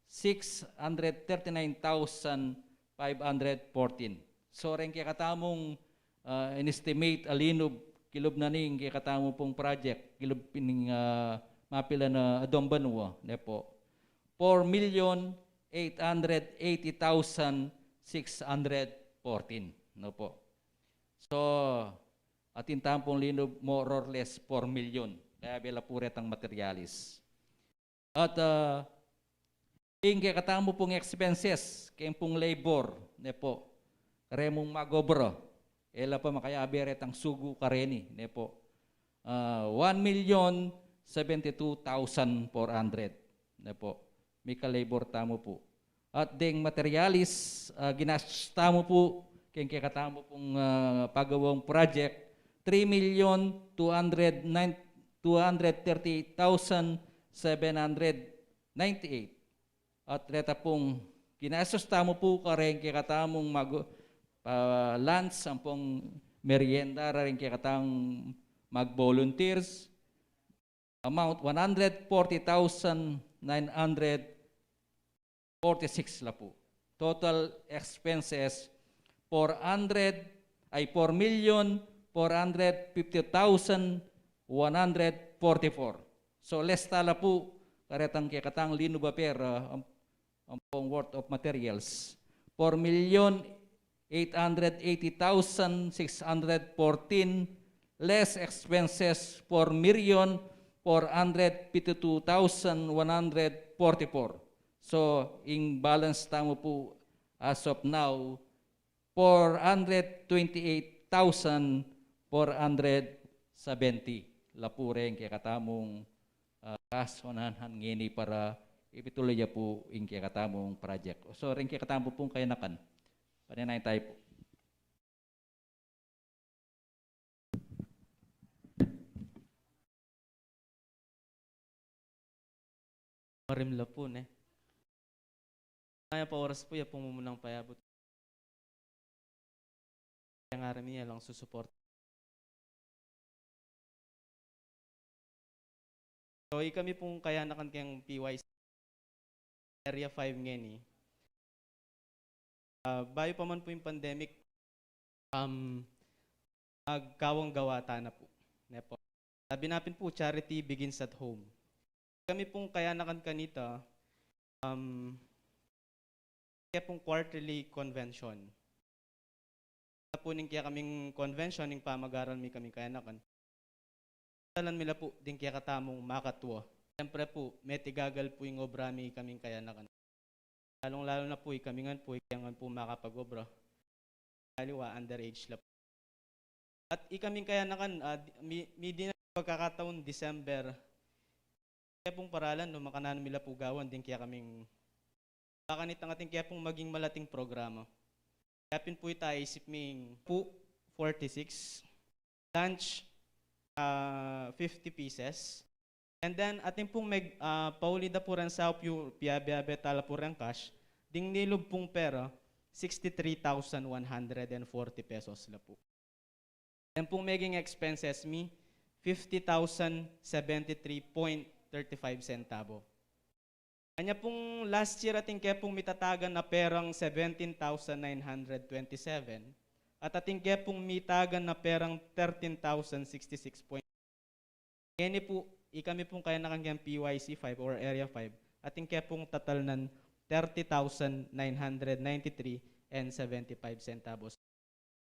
six hundred thirty-nine thousand five hundred fourteen. So, reng kekatamung, ah, in-estimate a linub, kilub na ning kekatamu pung project, kilub ning, ah, mapilan a aduang banua, ne pu. Four million eight hundred eighty thousand six hundred fourteen, ne pu. So, atin tamu pung linub more or less four million. Kayabe la pu retang materialis. At, ah, ing kekatamu pung expenses, keng pung labor, ne pu, kareng mag-obra, e la pa makayabe retang sugu kareni, ne pu. Ah, one million seventy-two thousand four hundred, ne pu. Mika-labor tamu pu. At deng materialis, ah, ginastos tamu pu, keng kekatamu pung, ah, pagawang project, three million two hundred nine, two hundred thirty-eight thousand seven hundred ninety-eight. At reta pung ginastos tamu pu kareng kekatamung mag-, ah, lunch ampong merienda, reng kekatamung mag-volunteers, amount one hundred forty thousand nine hundred forty-six la pu. Total expenses, four hundred, ay, four million four hundred fifty thousand one hundred forty-four. So, less ta la pu karetang kekatang linub a pera, ah, am-, ampong worth of materials. Four million eight hundred eighty thousand six hundred fourteen, less expenses, four million four hundred fifty-two thousand one hundred forty-four. So, ing balance tamu pu as of now, four hundred twenty-eight thousand four hundred seventy. La pu reng kekatamung, ah, kas onahan ngeni para ipituloy ya pu ing kekatamung project. So, reng kekatamu pung kayanakan. Panenaya tamu pu. Marimla pu, ne? Mayap a oras pu, ya pung mumunang payabut. Yang aram mi, alang susuport. So, ikami pung kayanakan keng P Y C Area five ngeni. Ah, bayu pa man pu ing pandemic, um, magkawang gawa tana pu. Ne pu. Sabi na pin pu, charity begins at home. Kami pung kayanakan kanita, um, kaya pung quarterly convention. Pu ning kaya kaming convention, ning pamag-aral mi kaming kayanakan. Talan mi la pu ding kekatamung makatua. Siyempre pu, metigagal pu ing obra mi kaming kayanakan. Lalung-lalu na pu, ikami ngan pu, ikami ngan pu makapag-obra. Aliwa, underage la pu. At ikaming kayanakan, ah, di-, mi-, midi na pagkakataun December. Kaya pung paralan, no, makananu mi la pu gawan, ding kaya kaming, baka nitang ating kaya pung maging malating programa. Kaya pin pu ita isip ming pu, forty-six. Lunch, ah, fifty pieces. And then, atin pung meg-, ah, pauli da pu ren saup yu, piabe-abe ta la pu ren cash, ding nilub pung pera, sixty-three thousand one hundred and forty pesos la pu. Then pung meging expenses mi, fifty thousand seventy-three point thirty-five centavo. Anya pung last year atin kaya pung mitatagan na perang seventeen thousand nine hundred twenty-seven, at atin kaya pung mitagan na perang thirteen thousand sixty-six point. Ngeni pu, ikami pung kayanakan keng P Y C five or Area five, atin kaya pung tatalnan thirty thousand nine hundred ninety-three and seventy-five centavos.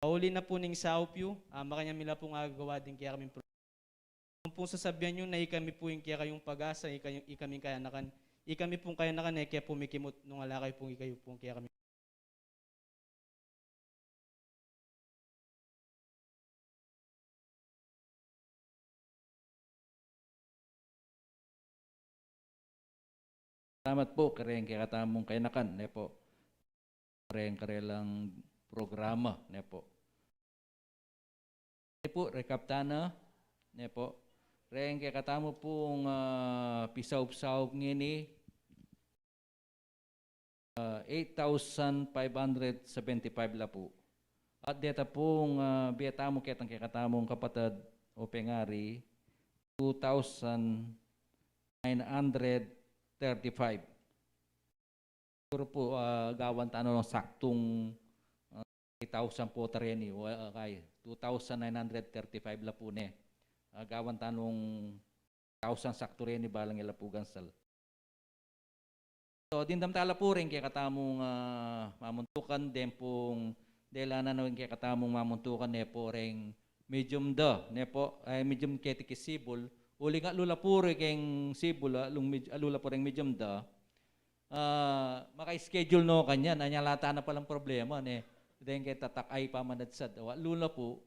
Pauli na pu ning saup yu, ah, makanyan mi la pung agawa ding kaya kaming pro-, kung pung sasabian yu na ikami pu ing kaya kayung pag-asa, ika-, ikaming kayanakan, ikami pung kayanakan, e kaya pu mikimut, nung ala kayu pung ikayu pung kaya kami. Salamat pu kareng kekatamung kayanakan, ne pu. Kareng karelang programa, ne pu. Ne pu, rekap tana, ne pu. Reng kekatamu pung, ah, pisaup-saup ngeni, ah, eight thousand five hundred seventy-five la pu. At deta pung, ah, bie tamu ketang kekatamung kapatad o pengari, two thousand nine hundred thirty-five. Siguru pu, ah, gawan tanu nung saktung, ah, three thousand pu ta reni, wa-, ah, kay two thousand nine hundred thirty-five la pu ne. Ah, gawan tanung thousand saktu reni, balang ila pu gansal. So, dimdam tala pu reng kekatamung, ah, mamuntukan, deng pung delanan reng kekatamung mamuntukan, ne pu reng medium da, ne pu, ay, medium keti ki sibul, uling atlu la pu reng keng sibul, ah, lung med-, atlu la pu reng medium da. Ah, maka-schedule no kanyan, anya lata na palang problema, ne. Deng ketatak ay pamanadsad, wa, atlu la pu,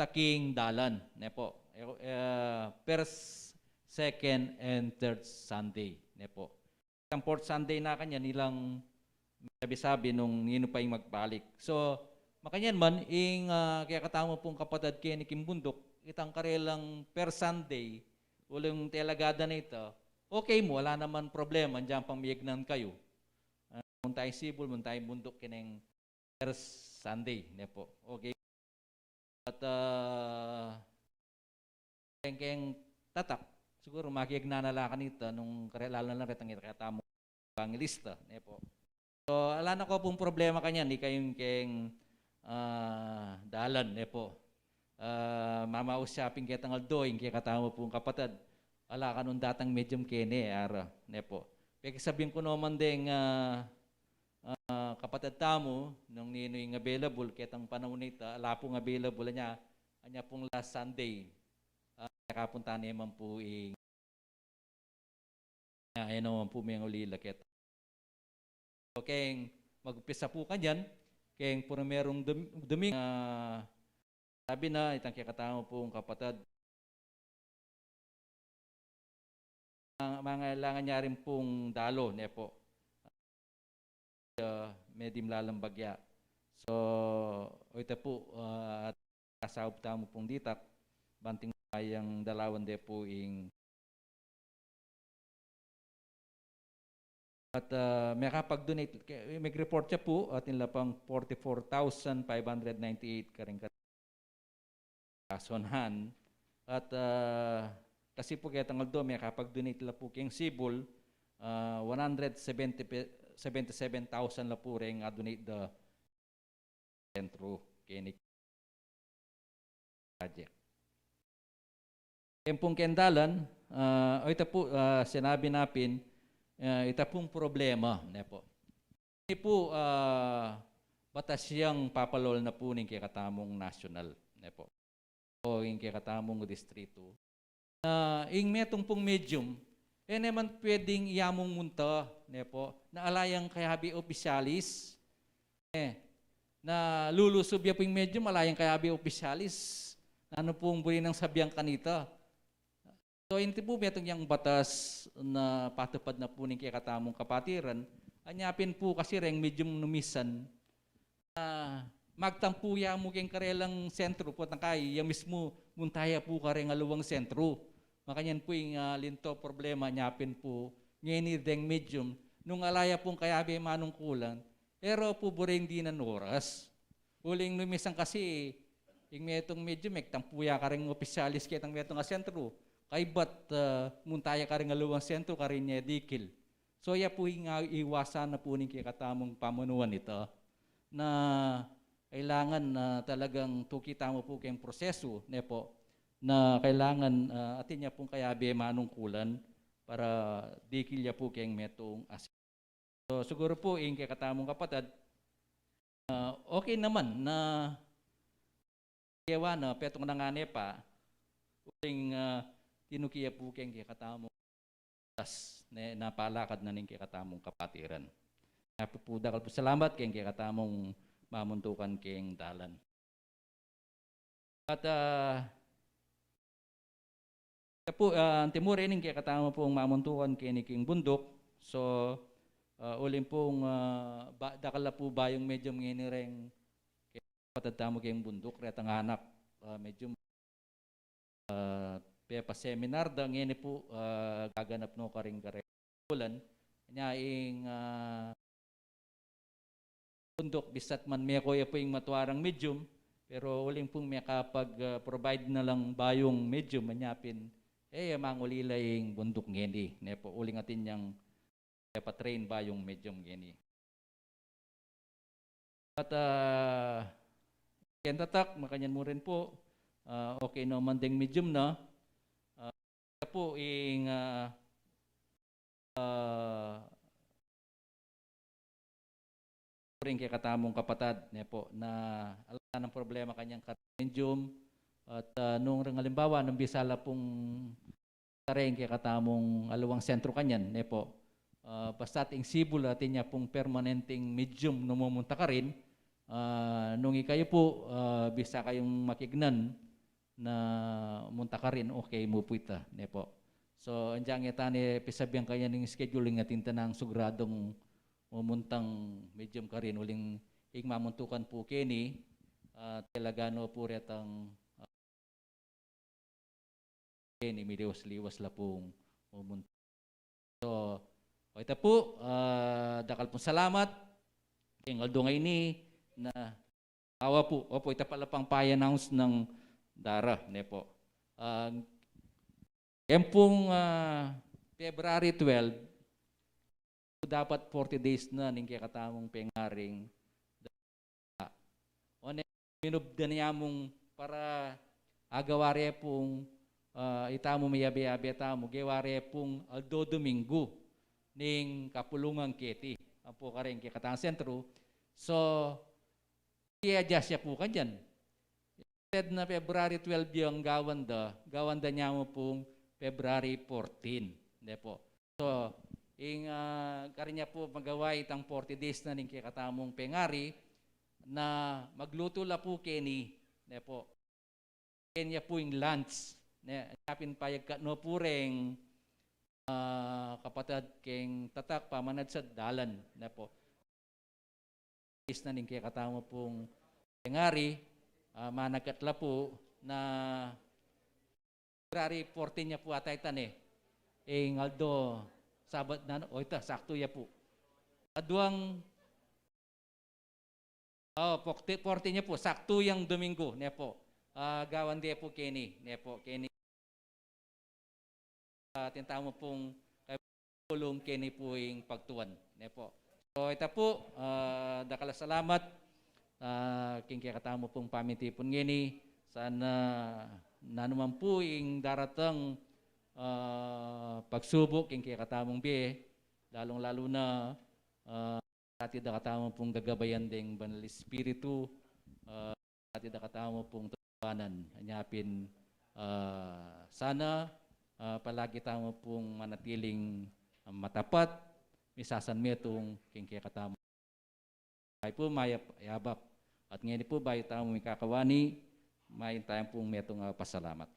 taking dalan, ne pu. Eh, eh, first, second, and third Sunday, ne pu. Ang fourth Sunday na kanyan, ilang sabi-sabi nung ninu pa ing magbalik. So, makanyan man, ing, ah, kekatamu pung kapatad keni king bunduk, itang karelang first Sunday, uling telagada na ita, okay mu, ala naman problema, dyan pang miyagnan kayu. Ah, munta ing sibul, munta ing bunduk, keneng first Sunday, ne pu. Okay. At, ah, keng, keng tatak, siguru makiagnan na la kanita nung kare-, lalo na la retang kekatamung ebangelista, ne pu. So, ala na ko pung problema kanyan, ika ing keng, ah, dalan, ne pu. Ah, mamaus ya pin ketang aldo, ing kekatamu pung kapatad, ala kanung datang medium keni, ara, ne pu. Pekisabyan ku no man deng, ah, ah, kapatad tamu, nung ninu ing available, ketang panaun na ita, ala pung available, anya, anya pung last Sunday. Ah, kaya kapunta naman pu ing, ah, aya naman pu mengulila keta. So, keng mag-umpisa pu kanyan, keng primerung dum-, duming, ah, sabi na, itang kekatamu pung kapatad, ah, mangailangan ya rin pung dalo, ne pu. Ah, medim lalang bagya. So, o ita pu, ah, at kasaup tamu pung ditak, banting mayang dalawan de pu ing At, ah, mekapag-donate, ke-, meg-report ya pu, atin la pang forty-four thousand five hundred ninety-eight kareng ka-, kasonahan. At, ah, kasi pu ketang aldo, mekapag-donate la pu keng sibul, ah, one hundred seventy pe-, seventy-seven thousand la pu reng a-donate da sentro keni project. Keng pung keng dalan, ah, o ita pu, ah, sinabi na pin, ah, ita pung problema, ne pu. Ini pu, ah, batas yang papalol na pu ning kekatamung nasyonal, ne pu. O ing kekatamung distritu. Na ing metung pung medium, e ne man pwedeng iya mung munta, ne pu, na ala yang kayabe opisyalis. E, na lulusub ya pu ing medium, ala yang kayabe opisyalis. Nanu pung buri nang sabian kanita. So, ini pu metung yang batas na patupad na pu ning kekatamung kapatiran. Anya pin pu kasi reng medium nu misan ah, magtampu ya mu keng karelang sentru, potang kai, ya mismu munta ya pu kareng aliwang sentru. Makanyan pu ing, ah, linto problema nya pin pu, ngeni deng medium, nung ala ya pung kayabe manungkulan, e ra pu buring dinan oras. Uling nu misan kasi, ing metung medium, megtampu ya kareng opisyalis ketang metung a sentru. Kaybat, ah, munta ya kareng aliwang sentru, karin ya dikil. So, ya pu ing, ah, iwasan na pu ning kekatamung pamanuan ita. Na kailangan na talagang tuki tamu pu keng prosesu, ne pu, na kailangan, ah, atin ya pung kayabe manungkulan para dikil ya pu keng metung asi-. So, siguru pu ing kekatamung kapatad, ah, okay naman na kewa na, petung na ngane pa, uling, ah, tinuki ya pu keng kekatamung tas, ne, napalakad na ning kekatamung kapatiran. Nya pu, dakal pu salamat keng kekatamung mamuntukan keng dalan. At, ah, ita pu, ah, anti mu reni ing kekatamu pung mamuntukan keni king bunduk, So, ah, uling pung, ah, ba, dakal na pu bayung medium ngeni reng kapatad tamu keng bunduk, retang anak, ah, medium, ah, pepa-seminar da ngeni pu, ah, gaganap no karing kareng bulan. Nya ing, ah, bunduk, bisat man meko ya pu ing matua rang medium, pero uling pung mekapag, ah, provide na lang bayung medium, nya pin, e ya mangulila ing bunduk ngeni, ne pu, uling atin yang pepa-train bayung medium ngeni. At, ah, keng tatak, makanyan mu rin pu, ah, okay no man deng medium na, ah, pu ing, ah, ah, ring kekatamung kapatad, ne pu, na ala nang problema kanyang kareng medium, at, ah, nung reng alimbawa, nung bisa la pung kareng kekatamung aliwang sentru kanyan, ne pu. Ah, basta't ing sibu la, atin ya pung permanenteng medium no mumunta karin, ah, nung ikayu pu, ah, bisa kayung makignan na munta karin, okay mu pu ita, ne pu. So, anyang e ta ne pisabian kanyan ing schedule, ing atin ta nang sugradung mumuntang medium karin, uling ing mamuntukan pu keni, ah, talaga no pu retang, ah, keni, miliwas-liwas la pung mumunta. So, o ita pu, ah, dakal pung salamat. Keng aldo ngeni na, awa pu, opu, ita pala pang pa-announce nang dara, ne pu. Ah, keng pung, ah, February twelve, dapat forty days na ning kekatamung pengaring dara. One, minubdan ya mung para agawa re pung, ah, itamu miyabe-yabe tamu, gewa re pung aldo Domingo ning kapulungan keti, ampo kareng kekatang sentru. So, i-adjust ya pu kanyan. Instead na February twelve yang gawan da, gawan da ne mu pung February fourteen, ne pu. So, ing, ah, karin ya pu magawa itang forty days na ning kekatamung pengari, na maglutu la pu keni, ne pu. Keni ya pu ing lunch, ne, nya pin payagkat no pu reng, ah, kapatad keng tatak pamanadsad dalan, ne pu. Is na ning kekatamu pung pengari, ah, managkat la pu na February fourteen ya pu ata ita ne. Ing aldo Sabat na, o ita, saktu ya pu. Aduang, o, fourteen ya pu, saktu yang Domingo, ne pu. Ah, gawan de pu keni, ne pu, keni. Ah, atin tamu pung pulung keni pu ing pagtuan, ne pu. So, ita pu, ah, dakal a salamat, ah, king kekatamu pung pamitipun ngeni, sana nanu man pu ing daratang, ah, pagsubuk king kekatamung bie, lalung-lalu na, ah, Ati da katamu pung gagabayan deng Banal Espiritu, ah, ati da katamu pung tutuanan. Anya pin, ah, sana, ah, palagi tamu pung manatiling, ah, matapat, misasan metung king kekatamu. Ay pu, mayap a abak. At ngeni pu, bayu tamu mikakawani, mayap tamu pung metung a pasalamat.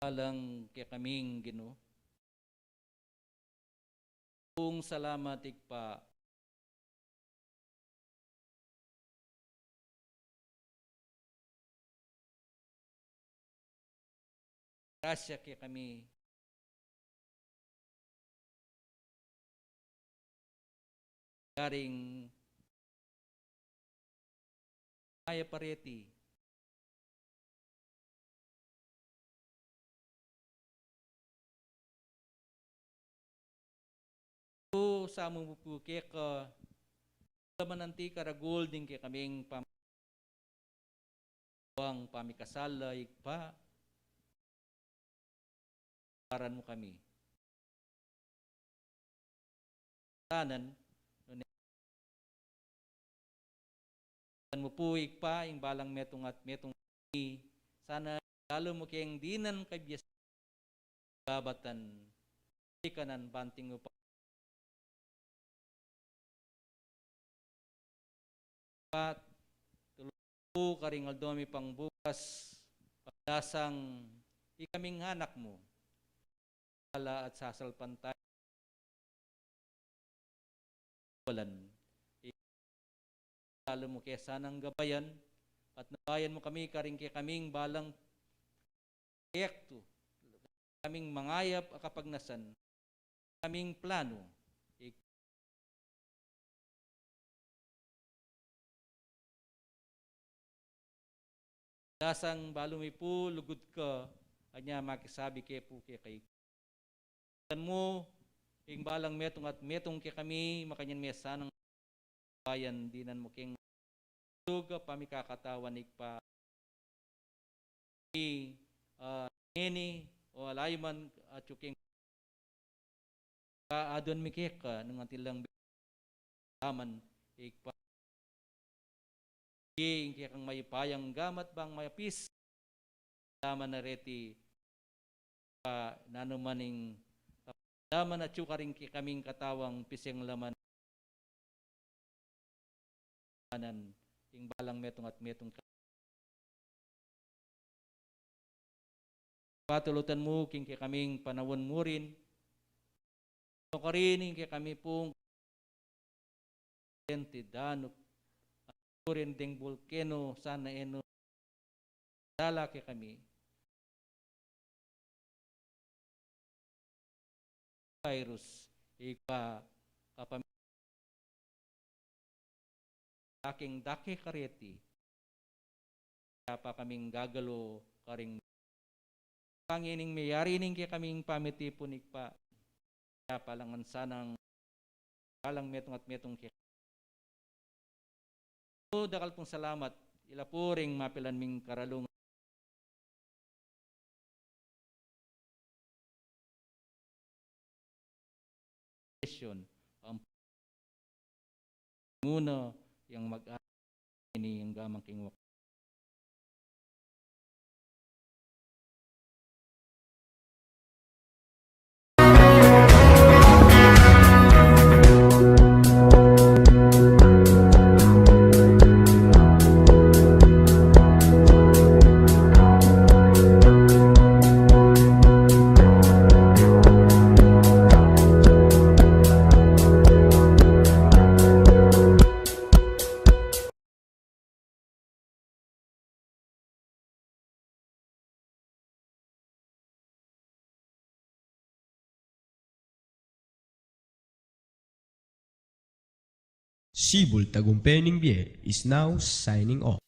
Alang kekaming Ginu. Pung salamat, Ibpa. Grasya kekami. Karing mayap a reti. Pu, samu mu pu keka, laman anti karagul ding kekaming pam-, pamikasala, Ibpa. Paran mu kami. Tanan, nune, mu pu, Ibpa, ing balang metung at metung, sana lalu mu keng dinan kabias babatan, ikanan banting upa. Pat, tulu-, Pu karing aldo mi pang bukas, pagdasang ikaming anak mu, ala at sasalpantaya walan. Lalu mu ke sanang gabayan at nabayan mu kami karing kekaming balang proyektu, kaming mangayap a kapagnasan, kaming planu. Ik- Dasang balu mi pu lugud ka, anya makisabi ke pu kekami. Tan mu, ing balang metung at metung kekami, makanyan me sanang bayan dinan mu keng tuga pamikakatawan Ibpa. I, ah, ngeni, o ala ya man atyu keng kaaduan mi keka nung atin lang daman Ibpa. Ing kekang mayupayang gamat bang mayapis daman na reti, pa nanu man ing daman atyu karing kekaming katawang piseng laman kanan ing balang metung at metung ka. Patulutan mu king kekaming panaun murin, no karin ing kekami pung tenti danup murin deng bulkenu sana enu dala kekami virus, Ibpa, kapam-, daking dake kareti, kaya pa kaming gagalu karing pangining meyari ning kekaming pamitipun Ibpa, kaya pa langan sanang balang metung at metung ke. O, dakal pung salamat, ila pu ring mapilan ming karalung. Ang muna yang mag-, ini yang gamang king wak- Sibul Tagumpe ning Bie is now signing off.